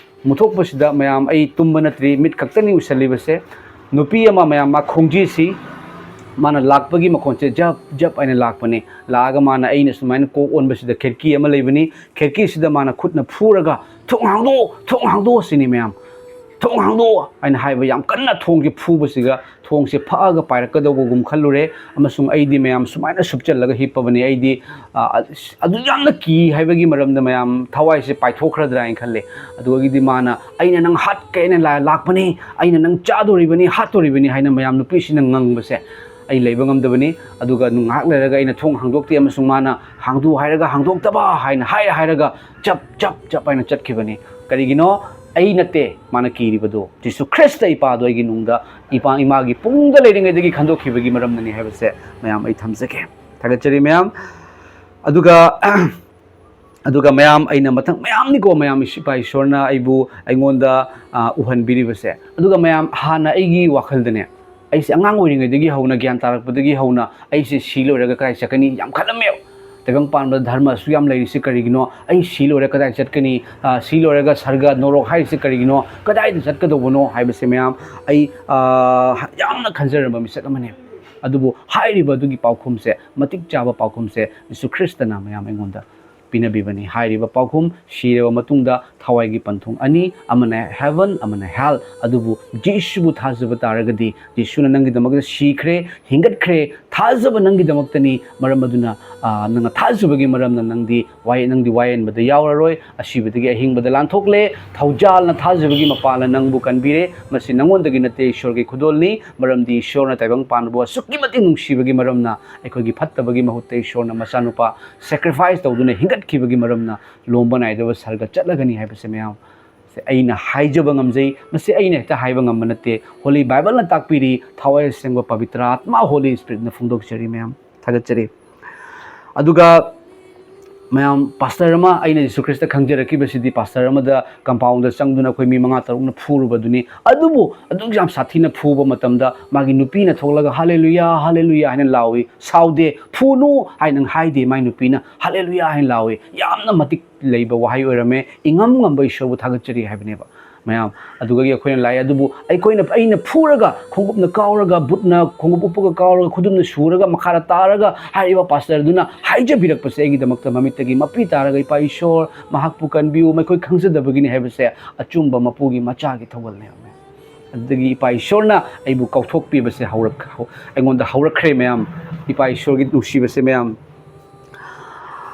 ꯃꯨꯊꯣꯛꯄꯁꯤꯗ ꯃꯌꯥꯝ, ꯑꯩ ꯇꯨꯝꯕ ꯅꯠꯇ꯭ꯔꯤ, ꯃꯤꯠ ꯈꯛꯇꯅꯤ ꯎꯏꯁꯜꯂꯤꯕꯁꯦ꯫ ꯅꯨꯄꯤ ꯑꯃ, ꯃꯌꯥꯝ, ꯃꯥ ꯈꯣꯡꯖꯤꯁꯤ ꯃꯥꯅ ꯂꯥꯛꯄꯒꯤ ꯃꯈꯣꯟꯁꯦ ꯖꯞ ꯖꯞ ꯍꯥꯏꯅ ꯂꯥꯛꯄꯅꯤ꯫ ꯂꯥꯛꯑꯒ ꯃꯥꯅ, ꯑꯩꯅ ꯁꯨꯃꯥꯏꯅ ꯀꯣꯛ ꯑꯣꯟꯕꯁꯤꯗ ꯈꯦꯔꯀꯤ ꯑꯃ ꯂꯩꯕꯅꯤ, ꯈꯦꯔꯀꯤꯁꯤꯗ ꯃꯥꯅ ꯈꯨꯠꯅ ꯐꯨꯔꯒ, "ꯊꯣꯡ ꯍꯥꯡꯗꯣꯛꯑꯣ, ꯊꯣꯡ ꯍꯥꯡꯗꯣꯛꯑꯣ" ꯁꯤꯅꯤ, ꯃꯌꯥꯝ꯫ "ꯊꯣꯡ ꯍꯥꯡꯗꯣꯛꯑꯣ" ꯍꯥꯏꯅ ꯍꯥꯏꯕ ꯌꯥꯝ ꯀꯟꯅ ꯊꯣꯡꯁꯦ ꯐꯨꯕꯁꯤꯒ ꯊꯣꯡꯁꯦ ꯐꯛꯑꯒ ꯄꯥꯏꯔꯛꯀꯗꯧꯕꯒꯨꯝ ꯈꯜꯂꯨꯔꯦ꯫ ꯑꯃꯁꯨꯡ ꯑꯩꯗꯤ, ꯃꯌꯥꯝ, ꯁꯨꯃꯥꯏꯅ ꯁꯨꯞꯆꯜꯂꯒ ꯍꯤꯞꯄꯕꯅꯤ꯫ ꯑꯩꯗꯤ, ꯑ, ꯑꯗꯨ ꯌꯥꯝꯅ ꯀꯤ ꯍꯥꯏꯕꯒꯤ ꯃꯔꯝꯗ, ꯃꯌꯥꯝ, ꯊꯋꯥꯏꯁꯦ ꯄꯥꯏꯊꯣꯛꯈ꯭ꯔꯗ꯭ꯔꯥ ꯍꯥꯏꯅ ꯈꯜꯂꯦ꯫ ꯑꯗꯨꯗꯒꯤꯗꯤ ꯃꯥꯅ, "ꯑꯩꯅ ꯅꯪ ꯍꯥꯠꯀꯦ ꯍꯥꯏꯅ ꯂꯥ-, ꯂꯥꯛꯄꯅꯤ, ꯑꯩꯅ ꯅꯪ ꯆꯥꯗꯣꯔꯤꯕꯅꯤ, ꯍꯥꯠꯇꯣꯔꯤꯕꯅꯤ" ꯍꯥꯏꯅ, ꯃꯌꯥꯝ, ꯅꯨꯄꯤꯁꯤꯅ ꯉꯪꯕꯁꯦ ꯑꯩ ꯂꯩꯕ ꯉꯝꯗꯕꯅꯤ꯫ ꯑꯗꯨꯒ ꯉꯥꯏꯍꯥꯛ ꯂꯩꯔꯒ ꯑꯩꯅ ꯊꯣꯡ ꯍꯥꯡꯗꯣꯛꯇꯦ, ꯑꯃꯁꯨꯡ ꯃꯥꯅ, "ꯍꯥꯡꯗꯣꯛ" ꯍꯥꯏꯔꯒ ꯍꯥꯡꯗꯣꯛꯇꯕ ꯍꯥꯏꯅ ꯍꯥꯏꯔ ꯍꯥꯏꯔꯒ ꯆꯞ ꯆꯞ ꯆꯞ ꯍꯥꯏꯅ ꯆꯠꯈꯤꯕꯅꯤ꯫ ꯀꯔꯤꯒꯤꯅꯣ? ꯑꯩ ꯅꯠꯇꯦ ꯃꯥꯅ ꯀꯤꯔꯤꯕꯗꯣ, ꯖꯤꯁꯨ ꯈ꯭ꯔꯤꯁꯇ ꯏꯄꯥꯗꯣ ꯑꯩꯒꯤ ꯅꯨꯡꯗ, ꯏꯄꯥ ꯏꯃꯥꯒꯤ ꯄꯨꯡꯗ ꯂꯩꯔꯤꯉꯩꯗꯒꯤ ꯈꯟꯗꯣꯛꯈꯤꯕꯒꯤ ꯃꯔꯝꯅꯅꯤ ꯍꯥꯏꯕꯁꯦ, ꯃꯌꯥꯝ, ꯑꯩ ꯊꯝꯖꯒꯦ꯫ ꯊꯥꯒꯠꯆꯔꯤ, ꯃꯌꯥꯝ꯫ ꯑꯗꯨꯒ, ꯑꯗꯨꯒ, ꯃꯌꯥꯝ, ꯑꯩꯅ ꯃꯊꯪ ꯃꯌꯥꯝꯅꯤꯀꯣ, ꯃꯌꯥꯝ, ꯏꯁ-, ꯏꯄꯥ ꯏꯁꯣꯔꯅ ꯑꯩꯕꯨ, ꯑꯩꯉꯣꯟꯗ, ꯑ, ꯎꯍꯟꯕꯤꯔꯤꯕꯁꯦ꯫ ꯑꯗꯨꯒ, ꯃꯌꯥꯝ, ꯍꯥꯟꯅ ꯑꯩꯒꯤ ꯋꯥꯈꯜꯗꯅꯦ, ꯑꯩꯁꯦ ꯑꯉꯥꯡ ꯑꯣꯏꯔꯤꯉꯩꯗꯒꯤ ꯍꯧꯅ, ꯒ꯭ꯌꯥꯟ ꯇꯥꯔꯛꯄꯗꯒꯤ ꯍꯧꯅ, ꯑꯩꯁꯦ ꯁꯤ ꯂꯣꯏꯔꯒ ꯀꯗꯥꯏ ꯆꯠꯀꯅꯤ ꯌꯥꯝ ꯈꯜꯂꯝꯃꯦꯕ꯫ ꯇꯥꯏꯕꯪ ꯄꯥꯟꯕꯗ ꯙꯔꯃ ꯑꯁꯨꯛ ꯌꯥꯝ ꯂꯩꯔꯤꯁꯤ ꯀꯔꯤꯒꯤꯅꯣ? ꯑꯩ ꯁꯤ ꯂꯣꯏꯔ ꯀꯗꯥꯏ ꯆꯠꯀꯅꯤ? ꯑ, ꯁꯤ ꯂꯣꯏꯔꯒ ꯁꯔꯒ, ꯅꯣꯔꯣꯛ ꯍꯥꯏꯔꯤꯁꯤ ꯀꯔꯤꯒꯤꯅꯣ? ꯀꯗꯥꯏꯗ ꯆꯠꯀꯗꯧꯕꯅꯣ ꯍꯥꯏꯕꯁꯦ, ꯃꯌꯥꯝ, ꯑꯩ, ꯑ, ꯌꯥꯝꯅ ꯈꯟꯖꯔꯝꯕ ꯃꯤꯁꯛ ꯑꯃꯅꯦ꯫ ꯑꯗꯨꯕꯨ ꯍꯥꯏꯔꯤꯕ ꯑꯗꯨꯒꯤ ꯄꯥꯎꯈꯨꯝꯁꯦ, ꯃꯇꯤꯛ ꯆꯥꯕ ꯄꯥꯎꯈꯨꯝꯁꯦ ꯖꯤꯁꯨ ꯈ꯭ꯔꯤꯁꯇꯅ, ꯃꯌꯥꯝ, ꯑꯩꯉꯣꯟꯗ ꯄꯤꯅꯕꯤꯕꯅꯤ꯫ ꯍꯥꯏꯔꯤꯕ ꯄꯥꯎꯈꯨꯝ, ꯁꯤꯔꯕ ꯃꯇꯨꯡꯗ ꯊꯋꯥꯏꯒꯤ ꯄꯟꯊꯨꯡ ꯑꯅꯤ, ꯑꯃꯅ heaven, ꯑꯃꯅ hell꯫ ꯑꯗꯨꯕꯨ ꯖꯤꯁꯨꯕꯨ ꯊꯥꯖꯕ ꯇꯥꯔꯒꯗꯤ, ꯖꯤꯁꯨꯅ ꯅꯪꯒꯤꯗꯃꯛꯇ ꯁꯤꯈ꯭ꯔꯦ, ꯍꯤꯡꯒꯠꯈ꯭ꯔꯦ, ꯊꯥꯖꯕ ꯅꯪꯒꯤꯗꯃꯛꯇꯅꯤ꯫ ꯃꯔꯝ ꯑꯗꯨꯅ, ꯑ, ꯅꯪꯅ ꯊꯥꯖꯕꯒꯤ ꯃꯔꯝꯅ ꯅꯪꯗꯤ ꯋꯥꯌꯦ-, ꯅꯪꯗꯤ ꯋꯥꯌꯦꯟꯕꯗ ꯌꯥꯎꯔꯔꯣꯏ, ꯑꯁꯤꯕꯗꯒꯤ ꯑꯍꯤꯡꯕꯗ ꯂꯥꯟꯊꯣꯛꯂꯦ꯫ ꯊꯧꯖꯥꯜꯅ ꯊꯥꯖꯕꯒꯤ ꯃꯄꯥꯜꯅ ꯅꯪꯕꯨ ꯀꯟꯕꯤꯔꯦ꯫ ꯃꯁꯤ ꯅꯪꯉꯣꯟꯗꯒꯤ ꯅꯠꯇꯦ, ꯏꯁꯣꯔꯒꯤ ꯈꯨꯗꯣꯜꯅꯤ꯫ ꯃꯔꯝꯗꯤ ꯏꯁꯣꯔꯅ ꯇꯥꯏꯕꯪ ꯄꯥꯟꯕꯕꯨ ꯑꯁꯨꯛꯀꯤ ꯃꯇꯤꯛ ꯅꯨꯡꯁꯤꯕꯒꯤ ꯃꯔꯝꯅ, ꯑꯩꯈꯣꯏꯒꯤ ꯐꯠꯇꯕꯒꯤ ꯃꯍꯨꯠꯇ ꯏꯁꯣꯔꯅ ꯃꯆꯥꯅꯨꯄꯥ sacrifice ꯇꯧꯗꯨꯅ ꯍꯤꯡꯒꯠꯈꯤꯕꯒꯤ ꯃꯔꯝꯅ ꯂꯣꯝꯕ ꯅꯥꯏꯗꯕ ꯁꯔꯒ ꯆꯠꯂꯒꯅꯤ ꯍꯥꯏꯕꯁꯦ, ꯃꯌꯥꯝ, ꯁꯦ ꯑꯩꯅ ꯍꯥꯏꯖꯕ ꯉꯝꯖꯩ꯫ ꯃꯁꯤ ꯑꯩꯅ ꯍꯦꯛꯇ ꯍꯥꯏꯕ ꯉꯝꯕ ꯅꯠꯇꯦ꯫ Holy Bible ꯅ ꯇꯥꯛꯄꯤꯔꯤ, ꯊꯋꯥꯏ ꯑꯁꯦꯡꯕ ꯄꯕꯤꯇ꯭ꯔ ꯑꯥꯠꯃ, Holy Spirit ꯅ ꯐꯣꯡꯗꯣꯛꯆꯔꯤ, ꯃꯌꯥꯝ꯫ ꯊꯥꯒꯠꯆꯔꯤ꯫ ꯑꯗꯨꯒ, ꯃꯌꯥꯝ, ꯄꯥꯁꯇꯔ ꯑꯃ, ꯑꯩꯅ ꯖꯤꯁꯨ ꯈ꯭ꯔꯤꯁꯇ ꯈꯪꯖꯔꯛꯈꯤꯕꯁꯤꯗꯤ ꯄꯥꯁꯇꯔ ꯑꯃꯗ compound ꯗ ꯆꯪꯗꯨꯅ ꯑꯩꯈꯣꯏ ꯃꯤ ꯃꯉꯥ ꯇꯔꯨꯛꯅ ꯐꯨꯔꯨꯕꯗꯨꯅꯤ꯫ ꯑꯗꯨꯕꯨ ꯑꯗꯨꯛ ꯌꯥꯝ ꯁꯥꯊꯤꯅ ꯐꯨꯕ ꯃꯇꯝꯗ ꯃꯥꯒꯤ ꯅꯨꯄꯤꯅ ꯊꯣꯛꯂꯒ, "ꯍꯥꯂꯦꯂꯨꯌꯥ, ꯍꯥꯂꯦꯂꯨꯌꯥ" ꯍꯥꯏꯅ ꯂꯥꯎꯏ꯫ "ꯁꯥꯎꯗꯦ, ꯐꯨꯅꯨ" ꯍꯥꯏꯅ ꯍꯥꯏꯗꯦ꯫ ꯃꯥꯏ ꯅꯨꯄꯤꯅ "ꯍꯥꯂꯦꯂꯨꯌꯥ" ꯍꯥꯏꯅ ꯂꯥꯎꯏ꯫ ꯌꯥꯝꯅ ꯃꯇꯤꯛ ꯂꯩꯕ ꯋꯥꯍꯩ ꯑꯣꯏꯔꯝꯃꯦ꯫ "ꯏꯉꯝ ꯉꯝꯕ ꯏꯁꯣꯔꯕꯨ ꯊꯥꯒꯠꯆꯔꯤ" ꯍꯥꯏꯕꯅꯦꯕ꯫ ꯃꯌꯥꯝ꯫ ꯑꯗꯨꯗꯒꯤ ꯑꯩꯈꯣꯏꯅ ꯂꯥꯛꯑꯦ꯫ ꯑꯗꯨꯕꯨ ꯑꯩꯈꯣꯏꯅ, ꯑꯩꯅ ꯐꯨꯔꯒ, ꯈꯣꯡꯎꯞꯅ ꯀꯥꯎꯔꯒ, ꯕꯨꯠꯅ ꯈꯣꯡꯎꯞ ꯎꯞꯄꯒ ꯀꯥꯎꯔꯒ, ꯈꯨꯗꯨꯝꯅ ꯁꯨꯔꯒ, ꯃꯈꯥꯗ ꯇꯥꯔꯒ, ꯍꯥꯏꯔꯤꯕ ꯄꯥꯁꯇꯔꯗꯨꯅ ꯍꯥꯏꯖꯕꯤꯔꯛꯄꯁꯦ ꯑꯩꯒꯤꯗꯃꯛꯇ ꯃꯃꯤꯠꯇꯒꯤ ꯃꯄꯤ ꯇꯥꯔꯒ, "ꯏꯄꯥ ꯏꯁꯣꯔ, ꯃꯍꯥꯛꯄꯨ ꯀꯟꯕꯤꯌꯨ, ꯃꯈꯣꯏ ꯈꯪꯖꯗꯕꯒꯤꯅꯤ" ꯍꯥꯏꯕꯁꯦ ꯑꯆꯨꯝꯕ ꯃꯄꯨꯒꯤ ꯃꯆꯥꯒꯤ ꯊꯧꯒꯜꯅꯦ꯫ ꯑꯗꯨꯗꯒꯤ ꯏꯄꯥ ꯏꯁꯣꯔꯅ ꯑꯩꯕꯨ ꯀꯥꯎꯊꯣꯛꯄꯤꯕꯁꯦ ꯍꯧꯔꯛ-, ꯍꯧ-, ꯑꯩꯉꯣꯟꯗ ꯍꯧꯔꯛꯈ꯭ꯔꯦ, ꯃꯌꯥꯝ꯫ ꯏꯄꯥ ꯏꯁꯣꯔꯒꯤ ꯅꯨꯡꯁꯤꯕꯁꯦ, ꯃꯌꯥꯝ꯫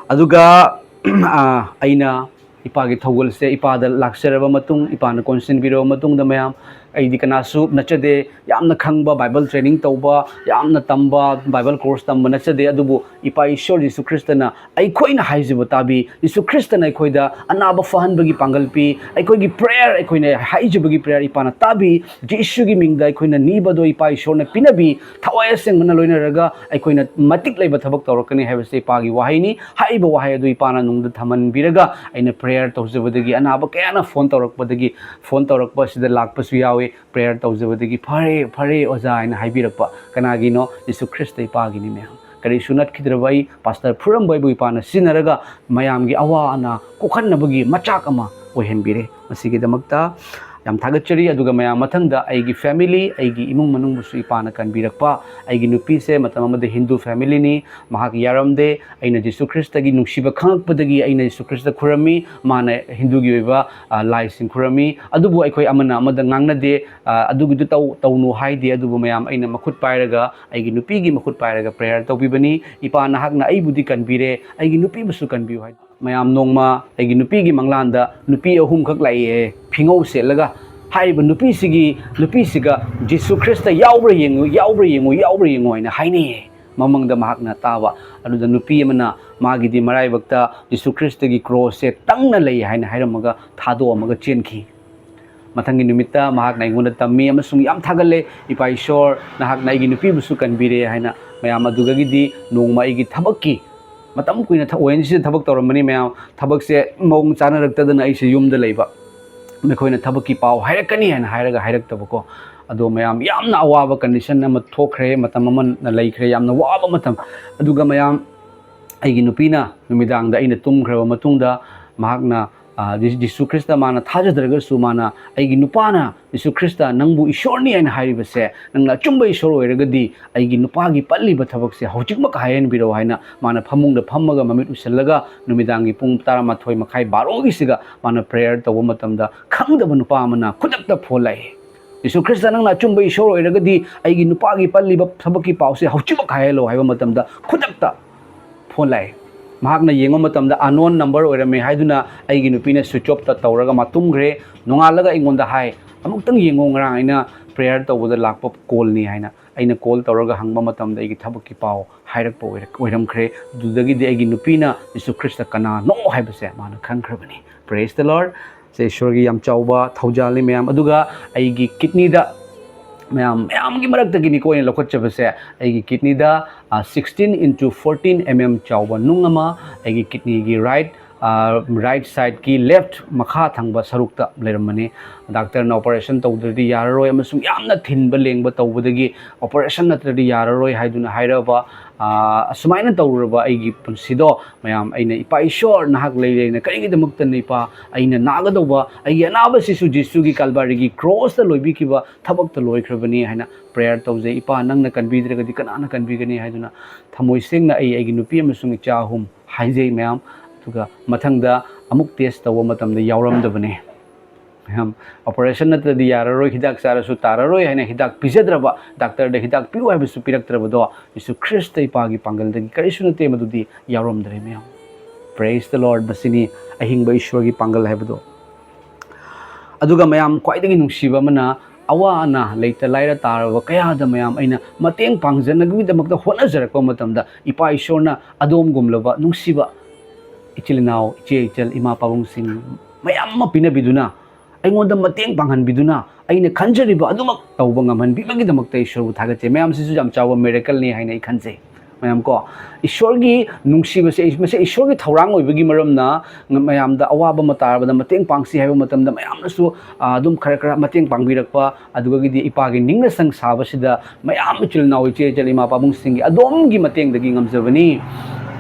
ꯑꯗꯨꯒ, ꯑ, ꯑꯩꯅ ꯏꯄꯥꯒꯤ ꯊꯧꯒꯜꯁꯦ ꯏꯄꯥꯗ ꯂꯥꯛꯆꯔꯕ ꯃꯇꯨꯡ, ꯏꯄꯥꯅ ꯀꯣꯟꯁꯤꯟꯕꯤꯔꯕ ꯃꯇꯨꯡꯗ, ꯃꯌꯥꯝ, ꯑꯩꯗꯤ ꯀꯅꯥꯁꯨ ꯅꯠꯆꯗꯦ, ꯌꯥꯝꯅ ꯈꯪꯕ, ꯕꯥꯏꯕꯜ training ꯇꯧꯕ, ꯌꯥꯝꯅ ꯇꯝꯕ, ꯕꯥꯏꯕꯜ course ꯇꯝꯕ ꯅꯠꯆꯗꯦ꯫ ꯑꯗꯨꯕꯨ ꯏꯄꯥ ꯏꯁꯣꯔ ꯖꯤꯁꯨ ꯈ꯭ꯔꯤꯁꯇꯅ ꯑꯩꯈꯣꯏꯅ ꯍꯥꯏꯖꯕ ꯇꯥꯕꯤ꯫ ꯖꯤꯁꯨ ꯈ꯭ꯔꯤꯁꯇꯅ ꯑꯩꯈꯣꯏꯗ ꯑꯅꯥꯕ ꯐꯍꯟꯕꯒꯤ ꯄꯥꯡꯒꯜ ꯄꯤ꯫ ꯑꯩꯈꯣꯏꯒꯤ prayer, ꯑꯩꯈꯣꯏꯅ ꯍꯥꯏꯖꯕꯒꯤ prayer ꯏꯄꯥꯅ ꯇꯥꯕꯤ꯫ ꯖꯤꯁꯨꯒꯤ ꯃꯤꯡꯗ ꯑꯩꯈꯣꯏꯅ ꯅꯤꯕꯗꯣ ꯏꯄꯥ ꯏꯁꯣꯔꯅ ꯄꯤꯅꯕꯤ꯫ ꯊꯋꯥꯏ ꯑꯁꯦꯡꯕꯅ ꯂꯣꯏꯅꯔꯒ ꯑꯩꯈꯣꯏꯅ ꯃꯇꯤꯛ ꯂꯩꯕ ꯊꯕꯛ ꯇꯧꯔꯛꯀꯅꯤ ꯍꯥꯏꯕꯁꯦ ꯏꯄꯥꯒꯤ ꯋꯥꯍꯩꯅꯤ꯫ ꯍꯥꯏꯔꯤꯕ ꯋꯥꯍꯩ ꯑꯗꯨ ꯏꯄꯥꯅ ꯅꯨꯡꯗ ꯊꯝꯍꯟꯕꯤꯔꯒ, ꯑꯩꯅ prayer ꯇꯧꯖꯕꯗꯒꯤ, ꯑꯅꯥꯕ ꯀꯌꯥꯅ phone ꯇꯧꯔꯛꯄꯗꯒꯤ, phone ꯇꯧꯔꯛꯄ ꯑꯁꯤꯗ ꯂꯥꯛꯄꯁꯨ ꯌꯥꯎꯏ, prayer ꯇꯧꯖꯕꯗꯒꯤ "ꯐꯔꯦ, ꯐꯔꯦ ꯑꯣꯖꯥ" ꯍꯥꯏꯅ ꯍꯥꯏꯕꯤꯔꯛꯄ꯫ ꯀꯅꯥꯒꯤꯅꯣ? ꯖꯤꯁꯨ ꯈ꯭ꯔꯤꯁꯇ ꯏꯄꯥꯒꯤꯅꯤ, ꯃꯌꯥꯝ꯫ ꯀꯔꯤꯁꯨ ꯅꯠꯈꯤꯗ꯭ꯔꯕ ꯑꯩ, ꯄꯥꯁꯇꯔ ꯐꯨꯔꯝꯕ ꯑꯩꯕꯨ ꯏꯄꯥꯅ ꯁꯤꯖꯤꯟꯅꯔꯒ ꯃꯌꯥꯝꯒꯤ ꯑꯋꯥ ꯑꯅꯥ ꯀꯣꯛꯍꯟꯅꯕꯒꯤ ꯃꯆꯥꯛ ꯑꯃ ꯑꯣꯏꯍꯟꯕꯤꯔꯦ꯫ ꯃꯁꯤꯒꯤꯗꯃꯛꯇ ꯌꯥꯝ ꯊꯥꯒꯠꯆꯔꯤ꯫ ꯑꯗꯨꯒ ꯃꯌꯥꯝ, ꯃꯊꯪꯗ ꯑꯩꯒꯤ family, ꯑꯩꯒꯤ ꯏꯃꯨꯡ ꯃꯅꯨꯡꯕꯨꯁꯨ ꯏꯄꯥꯅ ꯀꯟꯕꯤꯔꯛꯄ꯫ ꯑꯩꯒꯤ ꯅꯨꯄꯤꯁꯦ ꯃꯇꯝ ꯑꯃꯗ ꯍꯤꯟꯗꯨ familyꯅꯤ, ꯃꯍꯥꯛ ꯌꯥꯔꯝꯗꯦ꯫ ꯑꯩꯅ ꯖꯤꯁꯨ ꯈ꯭ꯔꯤꯁꯇꯒꯤ ꯅꯨꯡꯁꯤꯕ ꯈꯪꯉꯛꯄꯗꯒꯤ ꯑꯩꯅ ꯖꯤꯁꯨ ꯈ꯭ꯔꯤꯁꯇ ꯈꯨꯔꯝꯃꯤ, ꯃꯥꯅ ꯍꯤꯟꯗꯨꯒꯤ ꯑꯣꯏꯕ, ꯑ, ꯂꯥꯏꯁꯤꯡ ꯈꯨꯔꯝꯃꯤ꯫ ꯑꯗꯨꯕꯨ ꯑꯩꯈꯣꯏ ꯑꯃꯅ ꯑꯃꯗ ꯉꯥꯡꯅꯗꯦ, ꯑ, "ꯑꯗꯨꯒꯤꯗꯨ ꯇꯧ-, ꯇꯧꯅꯨ" ꯍꯥꯏꯗꯦ꯫ ꯑꯗꯨꯕꯨ ꯃꯌꯥꯝ, ꯑꯩꯅ ꯃꯈꯨꯠ ꯄꯥꯏꯔꯒ, ꯑꯩꯒꯤ ꯅꯨꯄꯤꯒꯤ ꯃꯈꯨꯠ ꯄꯥꯏꯔꯒ prayer ꯇꯧꯕꯤꯕꯅꯤ꯫ "ꯏꯄꯥ, ꯅꯍꯥꯛꯅ ꯑꯩꯕꯨꯗꯤ ꯀꯟꯕꯤꯔꯦ, ꯑꯩꯒꯤ ꯅꯨꯄꯤꯕꯨꯁꯨ ꯀꯟꯕꯤꯌꯨ" ꯍꯥꯏ꯫ ꯃꯌꯥꯝ, ꯅꯣꯡꯃ ꯑꯩꯒꯤ ꯅꯨꯄꯤꯒꯤ ꯃꯪꯂꯥꯟꯗ ꯅꯨꯄꯤ ꯑꯍꯨꯝꯈꯛ ꯂꯥꯛꯑꯦ, ꯐꯤꯉꯧ ꯁꯦꯠꯂꯒ꯫ ꯍꯥꯏꯔꯤꯕ ꯅꯨꯄꯤꯁꯤꯒꯤ, ꯅꯨꯄꯤꯁꯤꯒ "ꯖꯤꯁꯨ ꯈ꯭ꯔꯤꯁꯇ ꯌꯥꯎꯕ꯭ꯔꯥ ꯌꯦꯡꯉꯨ, ꯌꯥꯎꯕ꯭ꯔꯥ ꯌꯦꯡꯉꯨ, ꯌꯥꯎꯕ꯭ꯔꯥ ꯌꯦꯡꯉꯨ" ꯍꯥꯏꯅ ꯍꯥꯏꯅꯩꯌꯦ꯫ ꯃꯃꯪꯗ ꯃꯍꯥꯛꯅ ꯇꯥꯕ꯫ ꯑꯗꯨꯗ ꯅꯨꯄꯤ ꯑꯃꯅ ꯃꯥꯒꯤꯗꯤ ꯃꯔꯥꯏꯕꯛꯇ ꯖꯤꯁꯨ ꯈ꯭ꯔꯤꯁꯇꯒꯤ crossꯁꯦ ꯇꯪꯅ ꯂꯩ ꯍꯥꯏꯅ ꯍꯥꯏꯔꯝꯃꯒ ꯊꯥꯗꯣꯛꯑꯝꯃꯒ ꯆꯦꯟꯈꯤ꯫ ꯃꯊꯪꯒꯤ ꯅꯨꯃꯤꯠꯇ ꯃꯍꯥꯛꯅ ꯑꯩꯉꯣꯟꯗ ꯇꯝꯃꯤ ꯑꯃꯁꯨꯡ ꯌꯥꯝ ꯊꯥꯒꯠꯂꯦ, "ꯏꯄꯥ ꯏꯁꯣꯔ, ꯅꯍꯥꯛꯅ ꯑꯩꯒꯤ ꯅꯨꯄꯤꯕꯨꯁꯨ ꯀꯟꯕꯤꯔꯦ" ꯍꯥꯏꯅ꯫ ꯃꯌꯥꯝ, ꯑꯗꯨꯗꯒꯤꯗꯤ ꯅꯣꯡꯃ ꯑꯩꯒꯤ ꯊꯕꯛꯀꯤ, ꯃꯇꯝ ꯀꯨꯏꯅ ꯊ-, ꯑꯣ ꯑꯦꯟ ꯖꯤ ꯁꯤꯗ ꯊꯕꯛ ꯇꯧꯔꯝꯕꯅꯤ, ꯃꯌꯥꯝ, ꯊꯕꯛꯁꯦ ꯃꯑꯣꯡ ꯆꯥꯅꯔꯛꯇꯗꯅ ꯑꯩꯁꯦ ꯌꯨꯝꯗ ꯂꯩꯕ꯫ ꯃꯈꯣꯏꯅ ꯊꯕꯛꯀꯤ ꯄꯥꯎ ꯍꯥꯏꯔꯛꯀꯅꯤ ꯍꯥꯏꯅ ꯍꯥꯏꯔꯒ ꯍꯥꯏꯔꯛꯇꯕꯀꯣ꯫ ꯑꯗꯣ ꯃꯌꯥꯝ, ꯌꯥꯝꯅ ꯑꯋꯥꯕ condition ꯑꯃ ꯊꯣꯛꯈ꯭ꯔꯦ, ꯃꯇꯝ ꯑꯃ ꯂꯩꯈ꯭ꯔꯦ, ꯌꯥꯝꯅ ꯋꯥꯕ ꯃꯇꯝ꯫ ꯑꯗꯨꯒ ꯃꯌꯥꯝ, ꯑꯩꯒꯤ ꯅꯨꯄꯤꯅ ꯅꯨꯃꯤꯗꯥꯡꯗ ꯑꯩꯅ ꯇꯨꯝꯈ꯭ꯔꯕ ꯃꯇꯨꯡꯗ ꯃꯍꯥꯛꯅ ꯑ, ꯖꯤ-, ꯖꯤꯁꯨ ꯈ꯭ꯔꯤꯁꯇ ꯃꯥꯅ ꯊꯥꯖꯗ꯭ꯔꯒꯁꯨ, ꯃꯥꯅ "ꯑꯩꯒꯤ ꯅꯨꯄꯥꯅ ꯖꯤꯁꯨ ꯈ꯭ꯔꯤꯁꯇ ꯅꯪꯕꯨ ꯏꯁꯣꯔꯅꯤ ꯍꯥꯏꯅ ꯍꯥꯏꯔꯤꯕꯁꯦ, ꯅꯪꯅ ꯑꯆꯨꯝꯕ ꯏꯁꯣꯔ ꯑꯣꯏꯔꯒꯗꯤ ꯑꯩꯒꯤ ꯅꯨꯄꯥꯒꯤ ꯄꯜꯂꯤꯕ ꯊꯕꯛꯁꯦ ꯍꯧꯖꯤꯛꯃꯛ ꯍꯥꯏꯍꯟꯕꯤꯔꯛꯑꯣ" ꯍꯥꯏꯅ ꯃꯥꯅ ꯐꯃꯨꯡꯗ ꯐꯝꯃꯒ ꯃꯃꯤꯠ ꯎꯏꯁꯤꯜꯂꯒ ꯅꯨꯃꯤꯗꯥꯡꯒꯤ ꯄꯨꯡ ꯇꯔꯥꯃꯥꯊꯣꯏ ꯃꯈꯥꯏ, ꯕꯥꯔꯣꯒꯤꯁꯤꯒ ꯃꯥꯅ prayer ꯇꯧꯕ ꯃꯇꯝꯗ, ꯈꯪꯗꯕ ꯅꯨꯄꯥ ꯑꯃꯅ ꯈꯨꯗꯛꯇ phone ꯂꯥꯛꯑꯦ꯫ "ꯖꯤꯁꯨ ꯈ꯭ꯔꯤꯁꯇ, ꯅꯪꯅ ꯑꯆꯨꯝꯕ ꯏꯁꯣꯔ ꯑꯣꯏꯔꯒꯗꯤ ꯑꯩꯒꯤ ꯅꯨꯄꯥꯒꯤ ꯄꯜꯂꯤꯕ ꯊꯕꯛꯀꯤ ꯄꯥꯎꯁꯦ ꯍꯧꯖꯤꯛꯃꯛ ꯍꯥꯏꯍꯜꯂꯣ" ꯍꯥꯏꯕ ꯃꯇꯝꯗ, ꯈꯨꯗꯛꯇ phone ꯂꯥꯛꯑꯦ꯫ ꯃꯍꯥꯛꯅ ꯌꯦꯡꯕ ꯃꯇꯝꯗ unknown number ꯑꯣꯏꯔꯝꯃꯦ ꯍꯥꯏꯗꯨꯅ ꯑꯩꯒꯤ ꯅꯨꯄꯤꯅ switch off ꯇ ꯇꯧꯔꯒ ꯃꯥ ꯇꯨꯝꯈ꯭ꯔꯦ꯫ ꯅꯣꯡꯉꯥꯜꯂꯒ ꯑꯩꯉꯣꯟꯗ ꯍꯥꯏ, "ꯑꯃꯨꯛꯇꯪ ꯌꯦꯡꯉꯣ, ꯉꯔꯥꯡ ꯑꯩꯅ prayer ꯇꯧꯕꯗ ꯂꯥꯛꯄ call ꯅꯤ" ꯍꯥꯏꯅ꯫ ꯑꯩꯅ call ꯇꯧꯔꯒ ꯍꯪꯕ ꯃꯇꯝꯗ ꯑꯩꯒꯤ ꯊꯕꯛꯀꯤ ꯄꯥꯎ ꯍꯥꯏꯔꯛꯄ ꯑꯣꯏꯔꯛ-, ꯑꯣꯏꯔꯝꯈ꯭ꯔꯦ꯫ ꯑꯗꯨꯗꯒꯤꯗꯤ ꯑꯩꯒꯤ ꯅꯨꯄꯤꯅ ꯖꯤꯁꯨ ꯈ꯭ꯔꯤꯁꯇ ꯀꯅꯥꯅꯣ ꯍꯥꯏꯕꯁꯦ ꯃꯥꯅ ꯈꯪꯈ꯭ꯔꯕꯅꯤ꯫ Praise the Lord꯫ ꯁꯦ ꯏꯁꯣꯔꯒꯤ ꯌꯥꯝ ꯆꯥꯎꯕ ꯊꯧꯖꯥꯜꯅꯤ ꯃꯌꯥꯝ꯫ ꯑꯗꯨꯒ ꯑꯩꯒꯤ kidney ꯗ, ꯃꯌꯥꯝ, ꯃꯌꯥꯝꯒꯤ ꯃꯔꯛꯇꯒꯤꯅꯤꯀꯣ ꯑꯩꯅ ꯂꯧꯈꯠꯆꯕꯁꯦ, ꯑꯩꯒꯤ kidney ꯗ, ꯑ, sixteen into fourteen M M ꯆꯥꯎꯕ ꯅꯨꯡ ꯑꯃ ꯑꯩꯒꯤ kidney ꯒꯤ right, ꯑ, right side ꯀꯤ left ꯃꯈꯥ ꯊꯪꯕ ꯁꯔꯨꯛꯇ ꯂꯩꯔꯝꯕꯅꯤ꯫ Doctor ꯅ operation ꯇꯧꯗ꯭ꯔꯗꯤ ꯌꯥꯔꯔꯣꯏ ꯑꯃꯁꯨꯡ ꯌꯥꯝꯅ ꯊꯤꯟꯕ ꯂꯦꯡꯕ ꯇꯧꯕꯗꯒꯤ operation ꯅꯠꯇ꯭ꯔꯗꯤ ꯌꯥꯔꯔꯣꯏ ꯍꯥꯏꯗꯨꯅ ꯍꯥꯏꯔꯛꯑꯕ, ꯑ, ꯑꯁꯨꯃꯥꯏꯅ ꯇꯧꯔꯨꯔꯕ ꯑꯩꯒꯤ ꯄꯨꯟꯁꯤꯗꯣ ꯃꯌꯥꯝ, ꯑꯩꯅ, "ꯏꯄꯥ ꯏꯁꯣꯔ, ꯅꯍꯥꯛ ꯂꯩꯔꯦꯅ ꯀꯔꯤꯒꯤꯗꯃꯛꯇꯅ, ꯏꯄꯥ? ꯑꯩꯅ ꯅꯥꯒꯗꯧꯕ, ꯑꯩꯒꯤ ꯑꯅꯥꯕꯁꯤꯁꯨ ꯖꯤꯁꯨꯒꯤ ꯀꯜꯕꯥꯔꯤꯒꯤ ꯀ꯭ꯔꯣꯁꯇ ꯂꯣꯏꯕꯤꯈꯤꯕ ꯊꯕꯛꯇ ꯂꯣꯏꯈ꯭ꯔꯕꯅꯤ" ꯍꯥꯏꯅ prayer ꯇꯧꯖꯩ꯫ "ꯏꯄꯥ, ꯅꯪꯅ ꯀꯟꯕꯤꯗ꯭ꯔꯒꯗꯤ ꯀꯅꯥꯅ ꯀꯟꯕꯤꯒꯅꯤ?" ꯍꯥꯏꯗꯨꯅ ꯊꯃꯣꯏ ꯁꯦꯡꯅ ꯑꯩ, ꯑꯩꯒꯤ ꯅꯨꯄꯤ ꯑꯃꯁꯨꯡ ꯏꯆꯥ ꯑꯍꯨꯝ ꯍꯥꯏꯖꯩ ꯃꯌꯥꯝ꯫ ꯑꯗꯨꯒ ꯃꯊꯪꯗ ꯑꯃꯨꯛ test ꯇꯧꯕ ꯃꯇꯝꯗ ꯌꯥꯎꯔꯝꯗꯕꯅꯦ꯫ ꯃꯌꯥꯝ, operation ꯅꯠꯇ꯭ꯔꯗꯤ ꯌꯥꯔꯔꯣꯏ, ꯍꯤꯗꯥꯛ ꯆꯥꯔꯁꯨ ꯇꯥꯔꯔꯣꯏ ꯍꯥꯏꯅ ꯍꯤꯗꯥꯛ ꯄꯤꯖꯗ꯭ꯔꯕ, doctor ꯗ ꯍꯤꯗꯥꯛ ꯄꯤꯌꯨ ꯍꯥꯏꯕꯁꯨ ꯄꯤꯔꯛꯇ꯭ꯔꯕꯗꯣ, ꯖꯤꯁꯨ ꯈ꯭ꯔꯤꯁꯇ ꯏꯄꯥꯒꯤ ꯄꯥꯡꯒꯜꯗꯒꯤ ꯀꯔꯤꯁꯨ ꯅꯠꯇꯦ, ꯃꯗꯨꯗꯤ ꯌꯥꯎꯔꯝꯗ꯭ꯔꯦ ꯃꯌꯥꯝ꯫ Praise the Lord꯫ ꯃꯁꯤꯅꯤ ꯑꯍꯤꯡꯕ ꯏꯁꯣꯔꯒꯤ ꯄꯥꯡꯒꯜ ꯍꯥꯏꯕꯗꯣ꯫ ꯑꯗꯨꯒ ꯃꯌꯥꯝ, ꯈ꯭ꯋꯥꯏꯗꯒꯤ ꯅꯨꯡꯁꯤꯕ ꯑꯃꯅ, ꯑꯋꯥ ꯑꯅꯥ, ꯂꯩꯇ ꯂꯥꯏꯔ ꯇꯥꯔꯕ ꯀꯌꯥꯗ ꯃꯌꯥꯝ ꯑꯩꯅ ꯃꯇꯦꯡ ꯄꯥꯡꯖꯅꯕꯒꯤꯗꯃꯛꯇ ꯍꯣꯠꯅꯖꯔꯛꯄ ꯃꯇꯝꯗ, ꯏꯄꯥ ꯏꯁꯣꯔꯅ ꯑꯗꯣꯝꯒꯨꯝꯂꯕ ꯅꯨꯡꯁꯤꯕ ꯏꯆꯤꯜ ꯏꯅꯥꯎ, ꯏꯆꯦ ꯏꯆꯜ, ꯏꯃꯥ ꯄꯥꯕꯨꯡꯁꯤꯡ ꯃꯌꯥꯝ ꯑꯃ ꯄꯤꯅꯕꯤꯗꯨꯅ, ꯑꯩꯉꯣꯟꯗ ꯃꯇꯦꯡ ꯄꯥꯡꯍꯟꯕꯤꯗꯨꯅ, ꯑꯩꯅ ꯈꯟꯖꯔꯤꯕ ꯑꯗꯨꯃꯛ ꯇꯧꯕ ꯉꯝꯍꯟꯕꯤꯕꯒꯤꯗꯃꯛꯇ ꯏꯁꯣꯔꯕꯨ ꯊꯥꯒꯠꯆꯩ꯫ ꯃꯌꯥꯝꯁꯤꯁꯨ ꯌꯥꯝ ꯆꯥꯎꯕ miracle ꯅꯤ ꯍꯥꯏꯅ ꯑꯩ ꯈꯟꯖꯩ꯫ ꯃꯌꯥꯝ ꯀꯣ, ꯏꯁꯣꯔꯒꯤ ꯅꯨꯡꯁꯤꯕꯁꯦ, ꯃꯁꯤ ꯏꯁꯣꯔꯒꯤ ꯊꯧꯔꯥꯡ ꯑꯣꯏꯕꯒꯤ ꯃꯔꯝꯅ, ꯃꯌꯥꯝꯗ ꯑꯋꯥꯕ ꯑꯃ ꯇꯥꯔꯕꯗ ꯃꯇꯦꯡ ꯄꯥꯡꯁꯤ ꯍꯥꯏꯕ ꯃꯇꯝꯗ ꯃꯌꯥꯝꯅꯁꯨ, ꯑ, ꯑꯗꯨꯝ ꯈꯔ ꯈꯔ ꯃꯇꯦꯡ ꯄꯥꯡꯕꯤꯔꯛꯄ, ꯑꯗꯨꯗꯒꯤꯗꯤ ꯏꯄꯥꯒꯤ ꯅꯤꯡꯅ ꯁꯪ ꯁꯥꯕꯁꯤꯗ ꯃꯌꯥꯝ ꯏꯆꯤꯜ ꯏꯅꯥꯎ, ꯏꯆꯦ ꯏꯆꯜ, ꯏꯃꯥ ꯄꯥꯕꯨꯡꯁꯤꯡꯒꯤ ꯑꯗꯣꯝꯒꯤ ꯃꯇꯦꯡꯗꯒꯤ ꯉꯝꯖꯕꯅꯤ꯫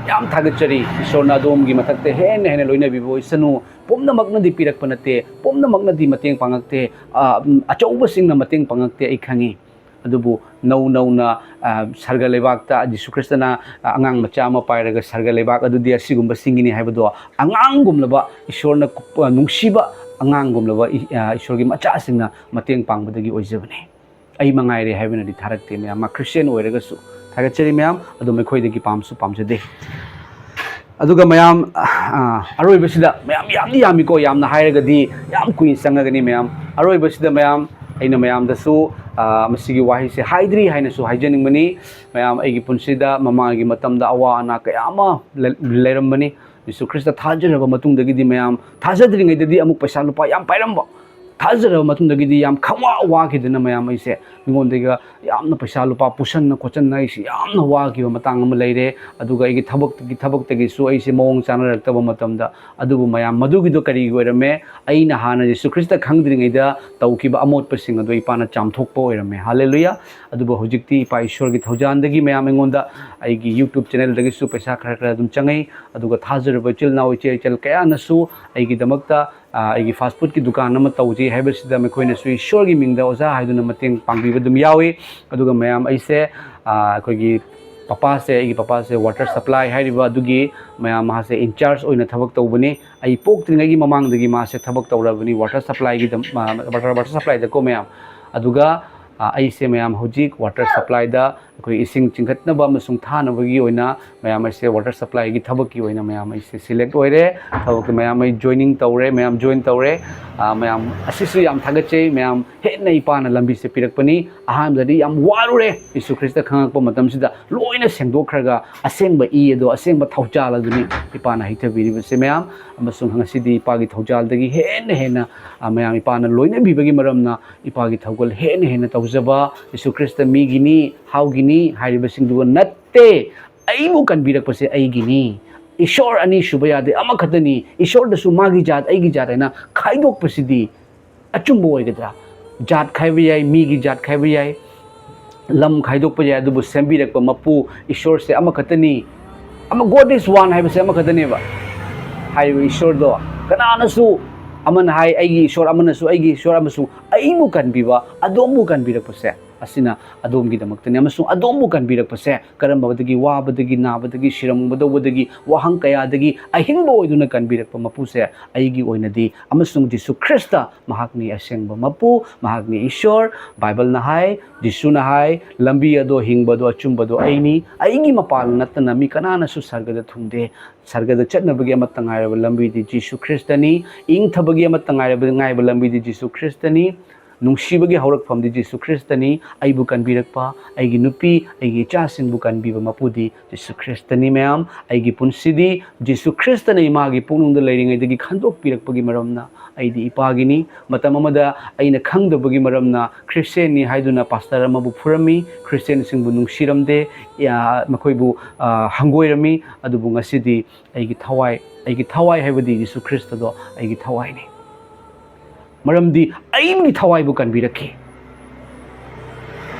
ꯌꯥꯝ ꯊꯥꯒꯠꯆꯔꯤ꯫ ꯏꯁꯣꯔꯅ ꯑꯗꯣꯝꯒꯤ ꯃꯊꯛꯇ ꯍꯦꯟꯅ ꯍꯦꯟꯅ ꯂꯣꯏꯅꯕꯤꯕ ꯑꯣꯏꯁꯅꯨ꯫ ꯄꯨꯝꯅꯃꯛꯅꯗꯤ ꯄꯤꯔꯛꯄ ꯅꯠꯇꯦ, ꯄꯨꯝꯅꯃꯛꯅꯗꯤ ꯃꯇꯦꯡ ꯄꯥꯡꯉꯛꯇꯦ, ꯑ, ꯎꯝ, ꯑꯆꯧꯕꯁꯤꯡꯅ ꯃꯇꯦꯡ ꯄꯥꯡꯉꯛꯇꯦ, ꯑꯩ ꯈꯪꯉꯤ꯫ ꯑꯗꯨꯕꯨ ꯅꯧ ꯅꯧꯅ, ꯑ, ꯁꯔꯒ ꯂꯩꯕꯥꯛꯇ ꯖꯤꯁꯨ ꯈ꯭ꯔꯤꯁꯇꯅ, ꯑ, ꯑꯉꯥꯡ ꯃꯆꯥ ꯑꯃ ꯄꯥꯏꯔꯒ ꯁꯔꯒ ꯂꯩꯕꯥꯛ ꯑꯗꯨꯗꯤ ꯑꯁꯤꯒꯨꯝꯕꯁꯤꯡꯒꯤꯅꯤ ꯍꯥꯏꯕꯗꯣ ꯑꯉꯥꯡꯒꯨꯝꯂꯕ ꯏꯁꯣꯔꯅ ꯀꯨꯞ-, ꯑ, ꯅꯨꯡꯁꯤꯕ ꯑꯉꯥꯡꯒꯨꯝꯂꯕ ꯏ-, ꯑ, ꯏꯁꯣꯔꯒꯤ ꯃꯆꯥꯁꯤꯡꯅ ꯃꯇꯦꯡ ꯄꯥꯡꯕꯗꯒꯤ ꯑꯣꯏꯖꯕꯅꯤ꯫ ꯑꯩ ꯃꯉꯥꯏꯔꯦ ꯍꯥꯏꯕꯅꯗꯤ ꯊꯥꯔꯛꯇꯦ ꯃꯌꯥꯝ, ꯃꯥ ꯈ꯭ꯔꯤꯁꯇꯤꯌꯥꯟ ꯑꯣꯏꯔꯒꯁꯨ꯫ ꯊꯥꯒꯠꯆꯔꯤ ꯃꯌꯥꯝ, ꯑꯗꯨꯝ ꯑꯩꯈꯣꯏꯗꯒꯤ ꯄꯥꯝꯁꯨ ꯄꯥꯝꯖꯗꯦ꯫ ꯑꯗꯨꯒ ꯃꯌꯥꯝ, ꯑ, ꯑꯔꯣꯏꯕꯁꯤꯗ ꯃꯌꯥꯝ ꯌꯥꯝꯗꯤ ꯌꯥꯝꯃꯤꯀꯣ, ꯌꯥꯝꯅ ꯍꯥꯏꯔꯒꯗꯤ ꯌꯥꯝ ꯀꯨꯏꯅ ꯆꯪꯉꯒꯅꯤ ꯃꯌꯥꯝ꯫ ꯑꯔꯣꯏꯕꯁꯤꯗ ꯃꯌꯥꯝ, ꯑꯩꯅ ꯃꯌꯥꯝꯗꯁꯨ, ꯑ, ꯃꯁꯤꯒꯤ ꯋꯥꯍꯩꯁꯦ ꯍꯥꯏꯗ꯭ꯔꯤ ꯍꯥꯏꯅꯁꯨ ꯍꯥꯏꯖꯅꯤꯡꯕꯅꯤ꯫ ꯃꯌꯥꯝ, ꯑꯩꯒꯤ ꯄꯨꯟꯁꯤꯗ ꯃꯃꯥꯡꯒꯤ ꯃꯇꯝꯗ ꯑꯋꯥ ꯑꯅꯥ ꯀꯌꯥ ꯑꯃ ꯂꯩ-, ꯂꯩꯔꯝꯕꯅꯤ꯫ ꯖꯤꯁꯨ ꯈ꯭ꯔꯤꯁꯇ ꯊꯥꯖꯔꯕ ꯃꯇꯨꯡꯗꯒꯤꯗꯤ ꯃꯌꯥꯝ, ꯊꯥꯖꯗ꯭ꯔꯤꯉꯩꯗꯗꯤ ꯑꯃꯨꯛ ꯄꯩꯁꯥ ꯂꯨꯄꯥ ꯌꯥꯝ ꯄꯥꯏꯔꯝꯕ, ꯊꯥꯖꯔꯕ ꯃꯇꯨꯡꯗꯒꯤꯗꯤ ꯌꯥꯝ ꯈꯪꯋꯥ ꯋꯥꯈꯤꯗꯅ ꯃꯌꯥꯝ ꯑꯩꯁꯦ ꯃꯤꯉꯣꯟꯗꯒꯤ ꯌꯥꯝꯅ ꯄꯩꯁꯥ ꯂꯨꯄꯥ ꯄꯨꯁꯟꯅ ꯈꯣꯠꯆꯟꯅ ꯑꯩꯁꯦ ꯌꯥꯝꯅ ꯋꯥꯈꯤꯕ ꯃꯇꯥꯡ ꯑꯃ ꯂꯩꯔꯦ꯫ ꯑꯗꯨꯒ ꯑꯩꯒꯤ ꯊꯕꯛꯇꯒꯤ, ꯊꯕꯛꯇꯒꯤꯁꯨ ꯑꯩꯁꯦ ꯃꯑꯣꯡ ꯆꯥꯅꯔꯛꯇꯕ ꯃꯇꯝꯗ, ꯑꯗꯨꯕꯨ ꯃꯌꯥꯝ, ꯃꯗꯨꯒꯤꯗꯣ ꯀꯔꯤꯒꯤ ꯑꯣꯏꯔꯝꯃꯦ? ꯑꯩꯅ ꯍꯥꯟꯅ ꯖꯤꯁꯨ ꯈ꯭ꯔꯤꯁꯇ ꯈꯪꯗ꯭ꯔꯤꯉꯩꯗ ꯇꯧꯈꯤꯕ ꯑꯃꯣꯠꯄꯁꯤꯡ ꯑꯗꯣ ꯏꯄꯥꯅ ꯆꯥꯝꯊꯣꯛꯄ ꯑꯣꯏꯔꯝꯃꯦ꯫ ꯍꯥꯂꯦꯂꯨꯌꯥ! ꯑꯗꯨꯕꯨ ꯍꯧꯖꯤꯛꯇꯤ ꯏꯄꯥ ꯏꯁꯣꯔꯒꯤ ꯊꯧꯖꯥꯟꯗꯒꯤ ꯃꯌꯥꯝ ꯑꯩꯉꯣꯟꯗ ꯑꯩꯒꯤ YouTube channelꯗꯒꯤꯁꯨ ꯄꯩꯁꯥ ꯈꯔ ꯈꯔ ꯑꯗꯨꯝ ꯆꯪꯉꯛꯏ꯫ ꯑꯗꯨꯒ ꯊꯥꯖꯔꯕ ꯏꯆꯤꯜ ꯏꯅꯥꯎ ꯏꯆꯦ ꯏꯆꯜ ꯀꯌꯥꯅꯁꯨ ꯑꯩꯒꯤꯗꯃꯛꯇ, ꯑ, ꯑꯩꯒꯤ fast foodꯀꯤ ꯗꯨꯀꯥꯟ ꯑꯃ ꯇꯧꯖꯩ ꯍꯥꯏꯕꯁꯤꯗ ꯃꯈꯣꯏꯅꯁꯨ ꯏꯁꯣꯔꯒꯤ ꯃꯤꯡꯗ ꯑꯣꯖꯥ ꯍꯥꯏꯗꯨꯅ ꯃꯇꯦꯡ ꯄꯥꯡꯕꯤꯕ ꯑꯗꯨꯝ ꯌꯥꯎꯏ꯫ ꯑꯗꯨꯒ ꯃꯌꯥꯝ, ꯑꯩꯁꯦ, ꯑ, ꯑꯩꯈꯣꯏꯒꯤ ꯄꯄꯥꯁꯦ, ꯑꯩꯒꯤ ꯄꯄꯥꯁꯦ water supply ꯍꯥꯏꯔꯤꯕ ꯑꯗꯨꯒꯤ ꯃꯌꯥꯝ ꯃꯍꯥꯛꯁꯦ in charge ꯑꯣꯏꯅ ꯊꯕꯛ ꯇꯧꯕꯅꯤ꯫ ꯑꯩ ꯄꯣꯛꯇ꯭ꯔꯤꯉꯩꯒꯤ ꯃꯃꯥꯡꯗꯒꯤ ꯃꯥꯁꯦ ꯊꯕꯛ ꯇꯧꯔꯕꯅꯤ water supplyꯒꯤꯗ, ꯑ, water, water supplyꯗꯀꯣ ꯃꯌꯥꯝ꯫ ꯑꯗꯨꯒ, ꯑ, ꯑꯩꯁꯦ ꯃꯌꯥꯝ ꯍꯧꯖꯤꯛ water supplyꯗ ꯑꯩꯈꯣꯏ ꯏꯁꯤꯡ ꯆꯤꯡꯈꯠꯅꯕ ꯑꯃꯁꯨꯡ ꯊꯥꯅꯕꯒꯤ ꯑꯣꯏꯅ ꯃꯌꯥꯝ ꯑꯩꯁꯦ water supplyꯒꯤ ꯊꯕꯛꯀꯤ ꯑꯣꯏꯅ ꯃꯌꯥꯝ ꯑꯩꯁꯦ select ꯑꯣꯏꯔꯦ꯫ ꯊꯕꯛꯇ ꯃꯌꯥꯝ ꯑꯩ joining ꯇꯧꯔꯦ, ꯃꯌꯥꯝ join ꯇꯧꯔꯦ꯫ ꯑ, ꯃꯌꯥꯝ ꯑꯁꯤꯁꯨ ꯌꯥꯝ ꯊꯥꯒꯠꯆꯩ꯫ ꯃꯌꯥꯝ ꯍꯦꯟꯅ ꯏꯄꯥꯅ ꯂꯝꯕꯤꯁꯦ ꯄꯤꯔꯛꯄꯅꯤ꯫ ꯑꯍꯥꯟꯕꯗꯗꯤ ꯌꯥꯝ ꯋꯥꯔꯨꯔꯦ꯫ ꯖꯤꯁꯨ ꯈ꯭ꯔꯤꯁꯇ ꯈꯪꯉꯛꯄ ꯃꯇꯝꯁꯤꯗ ꯂꯣꯏꯅ ꯁꯦꯡꯗꯣꯛꯈ꯭ꯔꯒ ꯑꯁꯦꯡꯕ ꯏ ꯑꯗꯣ, ꯑꯁꯦꯡꯕ ꯊꯧꯖꯥꯜ ꯑꯗꯨꯅꯤ ꯏꯄꯥꯅ ꯍꯩꯊꯕꯤꯔꯤꯕꯁꯦ ꯃꯌꯥꯝ꯫ ꯑꯃꯁꯨꯡ ꯉꯁꯤꯗꯤ ꯏꯄꯥꯒꯤ ꯊꯧꯖꯥꯜꯗꯒꯤ ꯍꯦꯟꯅ ꯍꯦꯟꯅ, ꯑ, ꯃꯌꯥꯝ ꯏꯄꯥꯅ ꯂꯣꯏꯅꯕꯤꯕꯒꯤ ꯃꯔꯝꯅ ꯏꯄꯥꯒꯤ ꯊꯧꯒꯜ ꯍꯦꯟꯅ ꯍꯦꯟꯅ ꯇꯧꯖꯕ, ꯖꯤꯁꯨ ꯈ꯭ꯔꯤꯁꯇ ꯃꯤꯒꯤꯅꯤ, ꯍꯥꯎꯒꯤꯅꯤ ꯍꯥꯏꯔꯤꯕꯁꯤꯡꯗꯨꯒ ꯅꯠꯇꯦ꯫ ꯑꯩꯕꯨ ꯀꯟꯕꯤꯔꯛꯄꯁꯦ ꯑꯩꯒꯤꯅꯤ꯫ ꯏꯁꯣꯔ ꯑꯅꯤ ꯁꯨꯕ ꯌꯥꯗꯦ, ꯑꯃꯈꯛꯇꯅꯤ꯫ ꯏꯁꯣꯔꯗꯁꯨ ꯃꯥꯒꯤ ꯖꯥꯠ, ꯑꯩꯒꯤ ꯖꯥꯠ ꯍꯥꯏꯅ ꯈꯥꯏꯗꯣꯛꯄꯁꯤꯗꯤ ꯑꯆꯨꯝꯕ ꯑꯣꯏꯒꯗ꯭ꯔꯥ? ꯖꯥꯠ ꯈꯥꯏꯕ ꯌꯥꯏ, ꯃꯤꯒꯤ ꯖꯥꯠ ꯈꯥꯏꯕ ꯌꯥꯏ, ꯂꯝ ꯈꯥꯏꯗꯣꯛꯄ ꯌꯥꯏ, ꯑꯗꯨꯕꯨ ꯁꯦꯝꯕꯤꯔꯛꯄ ꯃꯄꯨ ꯏꯁꯣꯔꯁꯦ ꯑꯃꯈꯛꯇꯅꯤ꯫ ꯑꯃ, God is one ꯍꯥꯏꯕꯁꯦ ꯑꯃꯈꯛꯇꯅꯦꯕ꯫ ꯍꯥꯏꯔꯤꯕ ꯏꯁꯣꯔꯗꯣ ꯀꯅꯥꯅꯁꯨ, ꯑꯃꯅ ꯍꯥꯏ ꯑꯩꯒꯤ ꯏꯁꯣꯔ, ꯑꯃꯅꯁꯨ ꯑꯩꯒꯤ ꯏꯁꯣꯔ, ꯑꯃꯁꯨꯡ ꯑꯩꯕꯨ ꯀꯟꯕꯤꯕ, ꯑꯗꯣꯝꯕꯨ ꯀꯟꯕꯤꯔꯛꯄꯁꯦ ꯑꯁꯤꯅ ꯑꯗꯣꯝꯒꯤꯗꯃꯛꯇꯅꯤ꯫ ꯑꯃꯁꯨꯡ ꯑꯗꯣꯝꯕꯨ ꯀꯟꯕꯤꯔꯛꯄꯁꯦ ꯀꯔꯝꯕꯗꯒꯤ? ꯋꯥꯕꯗꯒꯤ, ꯅꯥꯕꯗꯒꯤ, ꯁꯤꯔꯝꯒꯗꯧꯕꯗꯒꯤ, ꯋꯥꯍꯪ ꯀꯌꯥꯗꯒꯤ ꯑꯍꯤꯡꯕ ꯑꯣꯏꯗꯨꯅ ꯀꯟꯕꯤꯔꯛꯄ ꯃꯄꯨꯁꯦ ꯑꯩꯒꯤ ꯑꯣꯏꯅꯗꯤ, ꯑꯃꯁꯨꯡ ꯖꯤꯁꯨ ꯈ꯭ꯔꯤꯁꯇ ꯃꯍꯥꯛꯅꯤ ꯑꯁꯦꯡꯕ ꯃꯄꯨ, ꯃꯍꯥꯛꯅꯤ ꯏꯁꯣꯔ꯫ ꯕꯥꯏꯕꯜꯅ ꯍꯥꯏ, ꯖꯤꯁꯨꯅ ꯍꯥꯏ, "ꯂꯝꯕꯤ ꯑꯗꯣ, ꯍꯤꯡꯕ ꯑꯗꯣ, ꯑꯆꯨꯝꯕꯗꯣ ꯑꯩꯅꯤ꯫ ꯑꯩꯒꯤ ꯃꯄꯥꯟ ꯅꯠꯇꯅ ꯃꯤ ꯀꯅꯥꯅꯁꯨ ꯁꯔꯒꯗ ꯊꯨꯡꯗꯦ"꯫ ꯁꯔꯒꯗ ꯆꯠꯅꯕꯒꯤ ꯑꯃꯠꯇ ꯉꯥꯏꯔꯕ ꯂꯝꯕꯤꯗꯤ ꯖꯤꯁꯨ ꯈ꯭ꯔꯤꯁꯇꯅꯤ꯫ ꯏꯪꯊꯕꯒꯤ ꯑꯃꯠꯇ ꯉꯥꯏꯔꯕ, ꯉꯥꯏꯕ ꯂꯝꯕꯤꯗꯤ ꯖꯤꯁꯨ ꯈ꯭ꯔꯤꯁꯇꯅꯤ꯫ ꯅꯨꯡꯁꯤꯕꯒꯤ ꯍꯧꯔꯛꯐꯝꯗꯤ ꯖꯤꯁꯨ ꯈ꯭ꯔꯤꯁꯇꯅꯤ꯫ ꯑꯩꯕꯨ ꯀꯟꯕꯤꯔꯛꯄ, ꯑꯩꯒꯤ ꯅꯨꯄꯤ, ꯑꯩꯒꯤ ꯏꯆꯥꯁꯤꯡꯕꯨ ꯀꯟꯕꯤꯕ ꯃꯄꯨꯗꯤ ꯖꯤꯁꯨ ꯈ꯭ꯔꯤꯁꯇꯅꯤ꯫ ꯃꯌꯥꯝ, ꯑꯩꯒꯤ ꯄꯨꯟꯁꯤꯗꯤ ꯖꯤꯁꯨ ꯈ꯭ꯔꯤꯁꯇꯅ ꯏꯃꯥꯒꯤ ꯄꯨꯛꯅꯨꯡꯗ ꯂꯩꯔꯤꯉꯩꯗꯒꯤ ꯈꯟꯗꯣꯛꯄꯤꯔꯛꯄꯒꯤ ꯃꯔꯝꯅ ꯑꯩꯗꯤ ꯏꯄꯥꯒꯤꯅꯤ꯫ ꯃꯇꯝ ꯑꯃꯗ ꯑꯩꯅ ꯈꯪꯗꯕꯒꯤ ꯃꯔꯝꯅ ꯈ꯭ꯔꯤꯁꯇꯦꯟꯅꯤ ꯍꯥꯏꯗꯨꯅ ꯄꯥꯁꯇꯔ ꯑꯃꯕꯨ ꯐꯨꯔꯝꯃꯤ, ꯈ꯭ꯔꯤꯁꯇꯦꯟꯁꯤꯡꯕꯨ ꯅꯨꯡꯁꯤꯔꯝꯗꯦ, ꯌꯥ-, ꯃꯈꯣꯏꯕꯨ, ꯑ, ꯍꯪꯒꯣꯏꯔꯝꯃꯤ꯫ ꯑꯗꯨꯕꯨ ꯉꯁꯤꯗꯤ ꯑꯩꯒꯤ ꯊꯋꯥꯏ, ꯑꯩꯒꯤ ꯊꯋꯥꯏ ꯍꯥꯏꯕꯗꯤ ꯖꯤꯁꯨ ꯈ꯭ꯔꯤꯁꯇꯗꯣ ꯑꯩꯒꯤ ꯊꯋꯥꯏꯅꯤ꯫ ꯃꯔꯝꯗꯤ ꯑꯩꯒꯤ ꯊꯋꯥꯏꯕꯨ ꯀꯟꯕꯤꯔꯛꯈꯤ꯫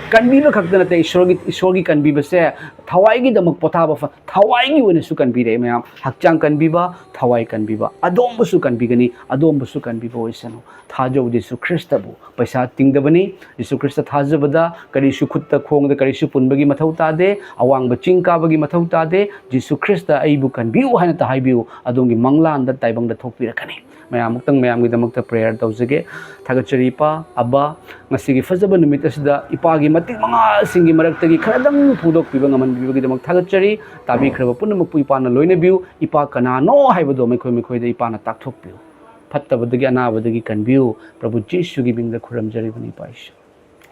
ꯀꯟꯕꯤꯕ ꯈꯛꯇ ꯅꯠꯇꯦ, ꯏꯁꯣꯔꯒꯤ, ꯏꯁꯣꯔꯒꯤ ꯀꯟꯕꯤꯕꯁꯦ ꯊꯋꯥꯏꯒꯤꯗꯃꯛ ꯄꯣꯊꯥꯕ ꯐ-, ꯊꯋꯥꯏꯒꯤ ꯑꯣꯏꯅꯁꯨ ꯀꯟꯕꯤꯔꯛꯑꯦ ꯃꯌꯥꯝ꯫ ꯍꯛꯆꯥꯡ ꯀꯟꯕꯤꯕ, ꯊꯋꯥꯏ ꯀꯟꯕꯤꯕ, ꯑꯗꯣꯝꯕꯨꯁꯨ ꯀꯟꯕꯤꯒꯅꯤ, ꯑꯗꯣꯝꯕꯨꯁꯨ ꯀꯟꯕꯤꯕ ꯑꯣꯏꯁꯅꯨ꯫ ꯊꯥꯖꯧ ꯖꯤꯁꯨ ꯈ꯭ꯔꯤꯁꯇꯕꯨ꯫ ꯄꯩꯁꯥ ꯇꯤꯡꯗꯕꯅꯤ꯫ ꯖꯤꯁꯨ ꯈ꯭ꯔꯤꯁꯇ ꯊꯥꯖꯕꯗ ꯀꯔꯤꯁꯨ ꯈꯨꯠꯇ ꯈꯣꯡꯗ ꯀꯔꯤꯁꯨ ꯄꯨꯟꯕꯒꯤ ꯃꯊꯧ ꯇꯥꯗꯦ, ꯑꯋꯥꯡꯕ ꯆꯤꯡ ꯀꯥꯕꯒꯤ ꯃꯊꯧ ꯇꯥꯗꯦ꯫ "ꯖꯤꯁꯨ ꯈ꯭ꯔꯤꯁꯇ ꯑꯩꯕꯨ ꯀꯟꯕꯤꯌꯨ" ꯍꯥꯏꯅꯇ ꯍꯥꯏꯕꯤꯌꯨ, ꯑꯗꯣꯝꯒꯤ ꯃꯪꯂꯥꯟꯗ ꯇꯥꯏꯕꯪꯗ ꯊꯣꯛꯄꯤꯔꯛꯀꯅꯤ꯫ ꯃꯌꯥꯝ ꯑꯃꯨꯛꯇꯪ ꯃꯌꯥꯝꯒꯤꯗꯃꯛꯇ prayer ꯇꯧꯖꯒꯦ꯫ ꯊꯥꯒꯠꯆꯔꯤ ꯏꯄꯥ, ꯑꯕꯥ, ꯉꯁꯤꯒꯤ ꯐꯖꯕ ꯅꯨꯃꯤꯠ ꯑꯁꯤꯗ ꯏꯄꯥꯒꯤ ꯃꯇꯤꯛ ꯃꯉꯥꯁꯤꯡꯒꯤ ꯃꯔꯛꯇꯒꯤ ꯈꯔꯗꯪ ꯐꯣꯡꯗꯣꯛꯄꯤꯕ ꯉꯝꯍꯟꯕꯤꯕꯒꯤꯗꯃꯛ ꯊꯥꯒꯠꯆꯔꯤ꯫ ꯇꯥꯕꯤꯈ꯭ꯔꯕ ꯄꯨꯝꯅꯃꯛꯄꯨ ꯏꯄꯥꯅ ꯂꯣꯏꯅꯕꯤꯌꯨ꯫ ꯏꯄꯥ ꯀꯅꯥꯅꯣ ꯍꯥꯏꯕꯗꯣ ꯃꯈꯣꯏ ꯃꯈꯣꯏꯗ ꯏꯄꯥꯅ ꯇꯥꯛꯊꯣꯛꯄꯤꯌꯨ꯫ ꯐꯠꯇꯕꯗꯒꯤ, ꯑꯅꯥꯕꯗꯒꯤ ꯀꯟꯕꯤꯌꯨ꯫ ꯄ꯭ꯔꯚꯨ ꯖꯤꯁꯨꯒꯤ ꯃꯤꯡꯗ ꯈꯨꯔꯨꯝꯖꯔꯤꯕꯅꯤ ꯏꯄꯥ ꯏꯁꯣꯔ꯫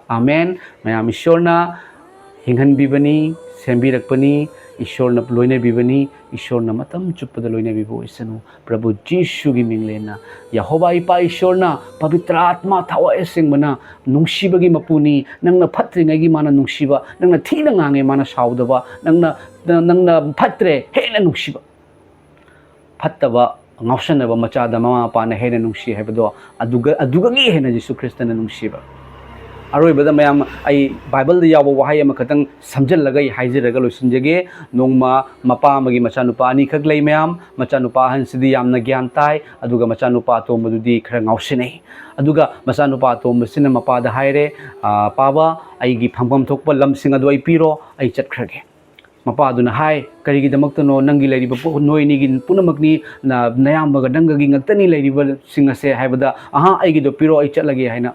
ꯑꯥꯃꯦꯟ꯫ ꯃꯌꯥꯝ, ꯏꯁꯣꯔꯅ ꯍꯤꯡꯍꯟꯕꯤꯕꯅꯤ, ꯁꯦꯝꯕꯤꯔꯛꯄꯅꯤ, ꯏꯁꯣꯔꯅ ꯂꯣꯏꯅꯕꯤꯕꯅꯤ, ꯏꯁꯣꯔꯅ ꯃꯇꯝ ꯆꯨꯞꯄꯗ ꯂꯣꯏꯅꯕꯤꯕ ꯑꯣꯏꯁꯅꯨ꯫ ꯄ꯭ꯔꯚꯨ ꯖꯤꯁꯨꯒꯤ ꯃꯤꯡꯂꯦꯟꯅ ꯌꯦꯍꯣꯕꯥ ꯏꯄꯥ ꯏꯁꯣꯔꯅ, ꯄꯕꯤꯇ꯭ꯔ ꯑꯥꯇꯃꯥ ꯊꯋꯥꯏ ꯑꯁꯦꯡꯕꯅ, ꯅꯨꯡꯁꯤꯕꯒꯤ ꯃꯄꯨꯅꯤ, ꯅꯪꯅ ꯐꯠꯇ꯭ꯔꯤꯉꯩꯒꯤ ꯃꯥꯅ ꯅꯨꯡꯁꯤꯕ, ꯅꯪꯅ ꯊꯤꯅ ꯉꯥꯡꯉꯦ ꯃꯥꯅ ꯁꯥꯎꯗꯕ, ꯅꯪꯅ, ꯅꯪꯅ ꯐꯠꯇ꯭ꯔꯦ ꯍꯦꯟꯅ ꯅꯨꯡꯁꯤꯕ꯫ ꯐꯠꯇꯕ ꯉꯥꯎꯁꯟꯅꯕ ꯃꯆꯥꯗ ꯃꯃꯥ ꯃꯄꯥꯅ ꯍꯦꯟꯅ ꯅꯨꯡꯁꯤ ꯍꯥꯏꯕꯗꯣ, ꯑꯗꯨꯒ, ꯑꯗꯨꯒꯒꯤ ꯍꯦꯟꯅ ꯖꯤꯁꯨ ꯈ꯭ꯔꯤꯁꯇꯅ ꯅꯨꯡꯁꯤꯕ꯫ ꯑꯔꯣꯏꯕꯗ ꯃꯌꯥꯝ, ꯑꯩ ꯕꯥꯏꯕꯜꯗ ꯌꯥꯎꯕ ꯋꯥꯍꯩ ꯑꯃꯈꯛꯇꯪ ꯁꯝꯖꯤꯜꯂꯒ ꯑꯩ ꯍꯥꯏꯖꯔꯒ ꯂꯣꯏꯁꯤꯟꯖꯒꯦ꯫ ꯅꯣꯡꯃ ꯃꯄꯥ ꯑꯃꯒꯤ ꯃꯆꯥꯅꯨꯄꯥ ꯑꯅꯤꯈꯛ ꯂꯩ ꯃꯌꯥꯝ꯫ ꯃꯆꯥꯅꯨꯄꯥ ꯑꯍꯟꯁꯤꯗꯤ ꯌꯥꯝꯅ ꯒ꯭ꯌꯥꯟ ꯇꯥꯏ, ꯑꯗꯨꯒ ꯃꯆꯥꯅꯨꯄꯥ ꯑꯇꯣꯝꯕꯗꯨꯗꯤ ꯈꯔ ꯉꯥꯎꯁꯤꯟꯅꯩ꯫ ꯑꯗꯨꯒ ꯃꯆꯥꯅꯨꯄꯥ ꯑꯇꯣꯝꯕꯁꯤꯅ ꯃꯄꯥꯗ ꯍꯥꯏꯔꯦ, "ꯑ, ꯄꯥꯕ, ꯑꯩꯒꯤ ꯐꯪꯐꯝ ꯊꯣꯛꯄ ꯂꯝꯁꯤꯡ ꯑꯗꯨ ꯑꯩ ꯄꯤꯔꯣ, ꯑꯩ ꯆꯠꯈ꯭ꯔꯒꯦ"꯫ ꯃꯄꯥꯗꯨꯅ ꯍꯥꯏ, "ꯀꯔꯤꯒꯤꯗꯃꯛꯇꯅꯣ? ꯅꯪꯒꯤ ꯂꯩꯔꯤꯕ ꯄꯣ-, ꯅꯣꯏ ꯑꯅꯤꯒꯤ ꯄꯨꯝꯅꯃꯛꯅꯤ, ꯅ-, ꯅꯌꯥꯝꯕꯒ ꯅꯪꯒꯒꯤ ꯉꯛꯇꯅꯤ ꯂꯩꯔꯤꯕꯁꯤꯡ ꯑꯁꯦ" ꯍꯥꯏꯕꯗ, "ꯑꯍꯥ, ꯑꯩꯒꯤꯗꯣ ꯄꯤꯔꯣ, ꯑꯩ ꯆꯠꯂꯒꯦ" ꯍꯥꯏꯅ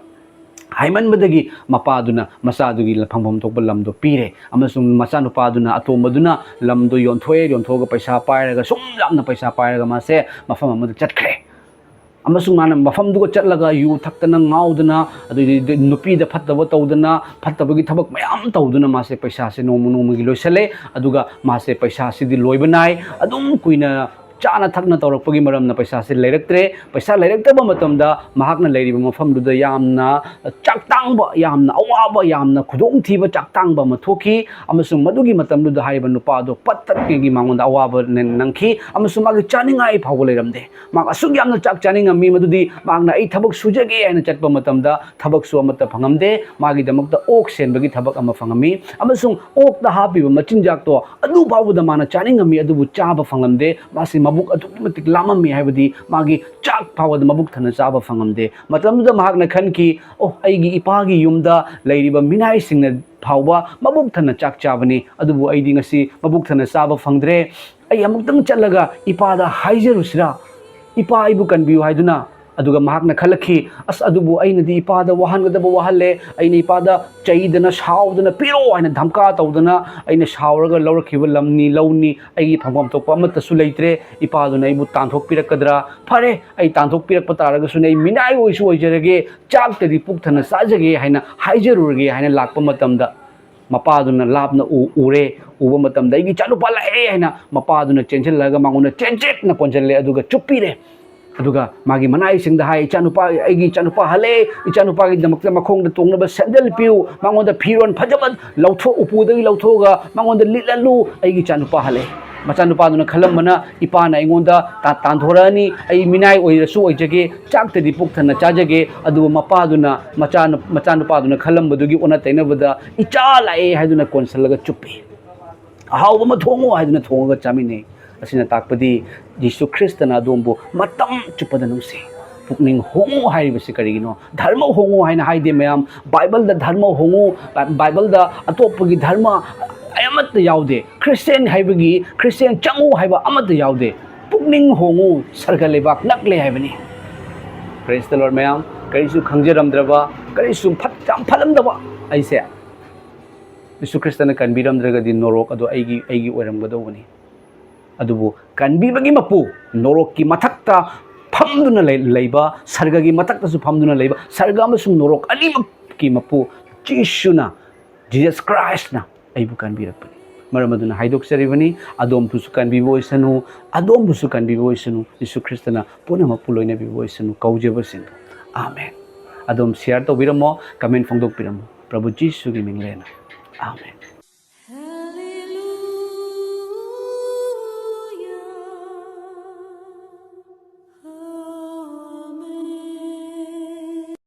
ꯍꯥꯏꯃꯟꯕꯗꯒꯤ ꯃꯄꯥꯗꯨꯅ ꯃꯆꯥꯗꯨꯒꯤ ꯐꯪꯐꯝ ꯊꯣꯛꯄ ꯂꯝꯗꯣ ꯄꯤꯔꯦ꯫ ꯑꯃꯁꯨꯡ ꯃꯆꯥꯅꯨꯄꯥꯗꯨꯅ, ꯑꯇꯣꯝꯕꯗꯨꯅ ꯂꯝꯗꯣ ꯌꯣꯟꯊꯣꯛꯑꯦ, ꯌꯣꯟꯊꯣꯛꯑꯒ ꯄꯩꯁꯥ ꯄꯥꯏꯔꯒ, ꯁꯨꯝ ꯌꯥꯝꯅ ꯄꯩꯁꯥ ꯄꯥꯏꯔꯒ ꯃꯥꯁꯦ ꯃꯐꯝ ꯑꯃꯗ ꯆꯠꯈ꯭ꯔꯦ꯫ ꯑꯃꯁꯨꯡ ꯃꯥꯅ ꯃꯐꯝꯗꯨꯒ ꯆꯠꯂꯒ ꯌꯨ ꯊꯛꯇꯅ, ꯉꯥꯎꯗꯅ, ꯑꯗꯨꯗꯩꯗꯤ ꯅꯨꯄꯤꯗ ꯐꯠꯇꯕ ꯇꯧꯗꯅ, ꯐꯠꯇꯕꯒꯤ ꯊꯕꯛ ꯃꯌꯥꯝ ꯇꯧꯗꯨꯅ ꯃꯥꯁꯦ ꯄꯩꯁꯥꯁꯦ ꯅꯣꯡꯃ ꯅꯣꯡꯃꯒꯤ ꯂꯣꯏꯁꯜꯂꯦ꯫ ꯑꯗꯨꯒ ꯃꯥꯁꯦ ꯄꯩꯁꯥꯁꯤꯗꯤ ꯂꯣꯏꯕ ꯅꯥꯏ꯫ ꯑꯗꯨꯝ ꯀꯨꯏꯅ ꯆꯥꯅ ꯊꯛꯅ ꯇꯧꯔꯛꯄꯒꯤ ꯃꯔꯝꯅ ꯄꯩꯁꯥꯁꯦ ꯂꯩꯔꯛꯇ꯭ꯔꯦ꯫ ꯄꯩꯁꯥ ꯂꯩꯔꯛꯇꯕ ꯃꯇꯝꯗ ꯃꯍꯥꯛꯅ ꯂꯩꯔꯤꯕ ꯃꯐꯝꯗꯨꯗ ꯌꯥꯝꯅ ꯆꯥꯛ ꯇꯥꯡꯕ, ꯌꯥꯝꯅ ꯑꯋꯥꯕ, ꯌꯥꯝꯅ ꯈꯨꯗꯣꯡꯊꯤꯕ ꯆꯥꯛ ꯇꯥꯡꯕ ꯑꯃ ꯊꯣꯛꯈꯤ꯫ ꯑꯃꯁꯨꯡ ꯃꯗꯨꯒꯤ ꯃꯇꯝꯗꯨꯗ ꯍꯥꯏꯔꯤꯕ ꯅꯨꯄꯥ ꯑꯗꯣ ꯄꯠ ꯇꯠꯈꯤꯕꯒꯤ ꯃꯉꯣꯟꯗ ꯑꯋꯥꯕ ꯅ-, ꯅꯪꯈꯤ꯫ ꯑꯃꯁꯨꯡ ꯃꯥꯒꯤ ꯆꯥꯅꯤꯡꯉꯥꯏ ꯐꯥꯎꯕ ꯂꯩꯔꯝꯗꯦ꯫ ꯃꯍꯥꯛ ꯑꯁꯨꯛ ꯌꯥꯝꯅ ꯆꯥꯛ ꯆꯥꯅꯤꯡꯉꯝꯃꯤ, ꯃꯗꯨꯗꯤ ꯃꯍꯥꯛꯅ "ꯑꯩ ꯊꯕꯛ ꯁꯨꯖꯒꯦ" ꯍꯥꯏꯅ ꯆꯠꯄ ꯃꯇꯝꯗ ꯊꯕꯛꯁꯨ ꯑꯃꯠꯇ ꯐꯪꯉꯝꯗꯦ꯫ ꯃꯥꯒꯤꯗꯃꯛꯇ ꯑꯣꯛ ꯁꯦꯟꯕꯒꯤ ꯊꯕꯛ ꯑꯃ ꯐꯪꯉꯝꯃꯤ꯫ ꯑꯃꯁꯨꯡ ꯑꯣꯛꯇ ꯍꯥꯞꯄꯤꯕ ꯃꯆꯤꯟꯖꯥꯛꯇꯣ ꯑꯗꯨ ꯐꯥꯎꯕꯗ ꯃꯥꯅ ꯆꯥꯅꯤꯡꯉꯝꯃꯤ, ꯑꯗꯨꯕꯨ ꯆꯥꯕ ꯐꯪꯂꯝꯗꯦ꯫ ꯃꯥꯁꯤ ꯃꯕꯨꯛ ꯑꯗꯨꯛꯀꯤ ꯃꯇꯤꯛ ꯂꯥꯝꯃꯝꯃꯤ, ꯍꯥꯏꯕꯗꯤ ꯃꯥꯒꯤ ꯆꯥꯛ ꯐꯥꯎꯕꯗ ꯃꯕꯨꯛ ꯊꯟꯅ ꯆꯥꯕ ꯐꯪꯉꯝꯗꯦ꯫ ꯃꯇꯝꯗꯨꯗ ꯃꯍꯥꯛꯅ ꯈꯟꯈꯤ, "ꯑꯣ, ꯑꯩꯒꯤ ꯏꯄꯥꯒꯤ ꯌꯨꯝꯗ ꯂꯩꯔꯤꯕ ꯃꯤꯅꯥꯏꯁꯤꯡꯅ ꯐꯥꯎꯕ ꯃꯕꯨꯛ ꯊꯟꯅ ꯆꯥꯛ ꯆꯥꯕꯅꯤ, ꯑꯗꯨꯕꯨ ꯑꯩꯗꯤ ꯉꯁꯤ ꯃꯕꯨꯛ ꯊꯟꯅ ꯆꯥꯕ ꯐꯪꯗ꯭ꯔꯦ꯫ ꯑꯩ ꯑꯃꯨꯛꯇꯪ ꯆꯠꯂꯒ ꯏꯄꯥꯗ ꯍꯥꯏꯖꯔꯨꯁꯤꯔꯥ? ꯏꯄꯥ ꯑꯩꯕꯨ ꯀꯟꯕꯤꯌꯨ" ꯍꯥꯏꯗꯨꯅ꯫ ꯑꯗꯨꯒ ꯃꯍꯥꯛꯅ ꯈꯜꯂꯛꯈꯤ, "ꯑꯁ, ꯑꯗꯨꯕꯨ ꯑꯩꯅꯗꯤ ꯏꯄꯥꯗ ꯋꯥꯍꯟꯒꯗꯕ ꯋꯥꯍꯜꯂꯦ꯫ ꯑꯩꯅ ꯏꯄꯥꯗ ꯆꯩꯗꯅ, ꯁꯥꯎꯗꯅ, 'ꯄꯤꯔꯣ' ꯍꯥꯏꯅ ꯙꯝꯀꯥ ꯇꯧꯗꯅ, ꯑꯩꯅ ꯁꯥꯎꯔꯒ ꯂꯧꯔꯛꯈꯤꯕ ꯂꯝꯅꯤ, ꯂꯧꯅꯤ, ꯑꯩꯒꯤ ꯐꯪꯐꯝ ꯊꯣꯛꯄ ꯑꯃꯠꯇꯁꯨ ꯂꯩꯇ꯭ꯔꯦ꯫ ꯏꯄꯥꯗꯨꯅ ꯑꯩꯕꯨ ꯇꯥꯟꯊꯣꯛꯄꯤꯔꯛꯀꯗ꯭ꯔꯥ? ꯐꯔꯦ, ꯑꯩ ꯇꯥꯟꯊꯣꯛꯄꯤꯔꯛꯄ ꯇꯥꯔꯒꯁꯨꯅꯦ, ꯑꯩ ꯃꯤꯅꯥꯏ ꯑꯣꯏꯁꯨ ꯑꯣꯏꯖꯔꯒꯦ, ꯆꯥꯛꯇꯗꯤ ꯄꯨꯛ ꯊꯟꯅ ꯆꯥꯖꯒꯦ" ꯍꯥꯏꯅ ꯍꯥꯏꯖꯔꯨꯔꯒꯦ ꯍꯥꯏꯅ ꯂꯥꯛꯄ ꯃꯇꯝꯗ, ꯃꯄꯥꯗꯨꯅ ꯂꯥꯞꯅ ꯎ-, ꯎꯔꯦ꯫ ꯎꯕ ꯃꯇꯝꯗ, "ꯑꯩꯒꯤ ꯏꯆꯥꯅꯨꯄꯥ ꯂꯥꯛꯑꯦ" ꯍꯥꯏꯅ ꯃꯄꯥꯗꯨꯅ ꯆꯦꯟꯁꯤꯜꯂꯒ ꯃꯉꯣꯟꯗ ꯆꯦꯟꯆꯦꯠꯅ ꯀꯣꯟꯁꯤꯜꯂꯦ, ꯑꯗꯨꯒ ꯆꯨꯞꯄꯤꯔꯦ꯫ ꯑꯗꯨꯒ ꯃꯥꯒꯤ ꯃꯅꯥꯏꯁꯤꯡꯗ ꯍꯥꯏ, "ꯏꯆꯥꯅꯨꯄꯥ, ꯑꯩꯒꯤ ꯏꯆꯥꯅꯨꯄꯥ ꯍꯜꯂꯦ, ꯏꯆꯥꯅꯨꯄꯥꯒꯤꯗꯃꯛꯇ ꯃꯈꯣꯡꯗ ꯇꯣꯡꯅꯕ ꯁꯦꯟꯗꯜ ꯄꯤꯌꯨ, ꯃꯉꯣꯟꯗ ꯐꯤꯔꯣꯜ ꯐꯖꯕ ꯂꯧꯊꯣꯛ, ꯎꯄꯨꯗꯒꯤ ꯂꯧꯊꯣꯛꯑꯒ ꯃꯉꯣꯟꯗ ꯂꯤꯠꯍꯜꯂꯨ, ꯑꯩꯒꯤ ꯏꯆꯥꯅꯨꯄꯥ ꯍꯜꯂꯦ"꯫ ꯃꯆꯥꯅꯨꯄꯥꯗꯨꯅ ꯈꯜꯂꯝꯕꯅ, "ꯏꯄꯥꯅ ꯑꯩꯉꯣꯟꯗ ꯇꯥ-, ꯇꯥꯟꯊꯣꯔꯛꯑꯅꯤ, ꯑꯩ ꯃꯤꯅꯥꯏ ꯑꯣꯏꯔꯁꯨ ꯑꯣꯏꯖꯒꯦ, ꯆꯥꯛꯇꯗꯤ ꯄꯨꯛ ꯊꯟꯅ ꯆꯥꯖꯒꯦ"꯫ ꯑꯗꯨꯕꯨ ꯃꯄꯥꯗꯨꯅ, ꯃꯆꯥꯅꯨ-, ꯃꯆꯥꯅꯨꯄꯥꯗꯨꯅ ꯈꯜꯂꯝꯕꯗꯨꯒꯤ ꯑꯣꯟꯅ ꯇꯩꯅꯕꯗ, "ꯏꯆꯥ ꯂꯥꯛꯑꯦ" ꯍꯥꯏꯗꯨꯅ ꯀꯣꯟꯁꯤꯜꯂꯒ ꯆꯨꯞꯄꯤ꯫ "ꯑꯍꯥꯎꯕ ꯑꯃ ꯊꯣꯡꯉꯨ" ꯍꯥꯏꯗꯨꯅ ꯊꯣꯡꯉꯒ ꯆꯥꯃꯤꯟꯅꯩ꯫ ꯑꯁꯤꯅ ꯇꯥꯛꯄꯗꯤ ꯖꯤꯁꯨ ꯈ꯭ꯔꯤꯁꯇꯅ ꯑꯗꯣꯝꯕꯨ ꯃꯇꯝ ꯆꯨꯞꯄꯗ ꯅꯨꯡꯁꯤ꯫ ꯄꯨꯛꯅꯤꯡ ꯍꯣꯡꯉꯨ ꯍꯥꯏꯔꯤꯕꯁꯤ ꯀꯔꯤꯒꯤꯅꯣ? ꯙꯔꯃ ꯍꯣꯡꯉꯨ ꯍꯥꯏꯅ ꯍꯥꯏꯗꯦ, ꯃꯌꯥꯝ꯫ ꯕꯥꯏꯕꯜꯗ ꯙꯔꯃ ꯍꯣꯡꯉꯨ, ꯕꯥꯏ-, ꯕꯥꯏꯕꯜꯗ ꯑꯇꯣꯞꯄꯒꯤ ꯙꯔꯃ ꯑꯃꯠꯇ ꯌꯥꯎꯗꯦ꯫ ꯈ꯭ꯔꯤꯁꯇꯦꯟ ꯍꯥꯏꯕꯒꯤ, ꯈ꯭ꯔꯤꯁꯇꯦꯟ ꯆꯪꯉꯨ ꯍꯥꯏꯕ ꯑꯃꯠꯇ ꯌꯥꯎꯗꯦ꯫ ꯄꯨꯛꯅꯤꯡ ꯍꯣꯡꯉꯨ, ꯁꯔꯒ ꯂꯩꯕꯥꯛ ꯅꯛꯂꯦ ꯍꯥꯏꯕꯅꯤ꯫ Praise the Lord, ꯃꯌꯥꯝ꯫ ꯀꯔꯤꯁꯨ ꯈꯪꯖꯔꯝꯗ꯭ꯔꯕ, ꯀꯔꯤꯁꯨ ꯐꯠ-, ꯌꯥꯝ ꯐꯠꯂꯝꯗꯕ ꯑꯩꯁꯦ, ꯖꯤꯁꯨ ꯈ꯭ꯔꯤꯁꯇꯅ ꯀꯟꯕꯤꯔꯝꯗ꯭ꯔꯒꯗꯤ ꯅꯣꯔꯣꯛ ꯑꯗꯣ ꯑꯩꯒꯤ, ꯑꯩꯒꯤ ꯑꯣꯏꯔꯝꯒꯗꯧꯕꯅꯤ꯫ ꯑꯗꯨꯕꯨ ꯀꯟꯕꯤꯕꯒꯤ ꯃꯄꯨ, ꯅꯣꯔꯣꯛꯀꯤ ꯃꯊꯛꯇ ꯐꯝꯗꯨꯅ ꯂꯩ-, ꯂꯩꯕ, ꯁꯔꯒꯒꯤ ꯃꯊꯛꯇꯁꯨ ꯐꯝꯗꯨꯅ ꯂꯩꯕ, ꯁꯔꯒ ꯑꯃꯁꯨꯡ ꯅꯣꯔꯣꯛ ꯑꯅꯤꯃꯛꯀꯤ ꯃꯄꯨ ꯖꯤꯁꯨꯅ, Jesus Christꯅ ꯑꯩꯕꯨ ꯀꯟꯕꯤꯔꯛꯄꯅꯤ꯫ ꯃꯔꯝ ꯑꯗꯨꯅ ꯍꯥꯏꯗꯣꯛꯆꯔꯤꯕꯅꯤ, ꯑꯗꯣꯝꯕꯨꯁꯨ ꯀꯟꯕꯤꯕ ꯑꯣꯏꯁꯅꯨ, ꯑꯗꯣꯝꯕꯨꯁꯨ ꯀꯟꯕꯤꯕ ꯑꯣꯏꯁꯅꯨ, ꯖꯤꯁꯨ ꯈ꯭ꯔꯤꯁꯇꯅ ꯄꯨꯝꯅꯃꯛꯄꯨ ꯂꯣꯏꯅꯕꯤꯕ ꯑꯣꯏꯁꯅꯨ ꯀꯧꯖꯕꯁꯤꯡꯗꯣ꯫ ꯑꯥꯃꯦꯟ꯫ ꯑꯗꯣꯝ share ꯇꯧꯕꯤꯔꯝꯃꯣ, comment ꯐꯣꯡꯗꯣꯛꯄꯤꯔꯝꯃꯣ꯫ ꯄ꯭ꯔꯚꯨ ꯖꯤꯁꯨꯒꯤ ꯃꯤꯡ ꯂꯩꯅ꯫ ꯑꯥꯃꯦꯟ꯫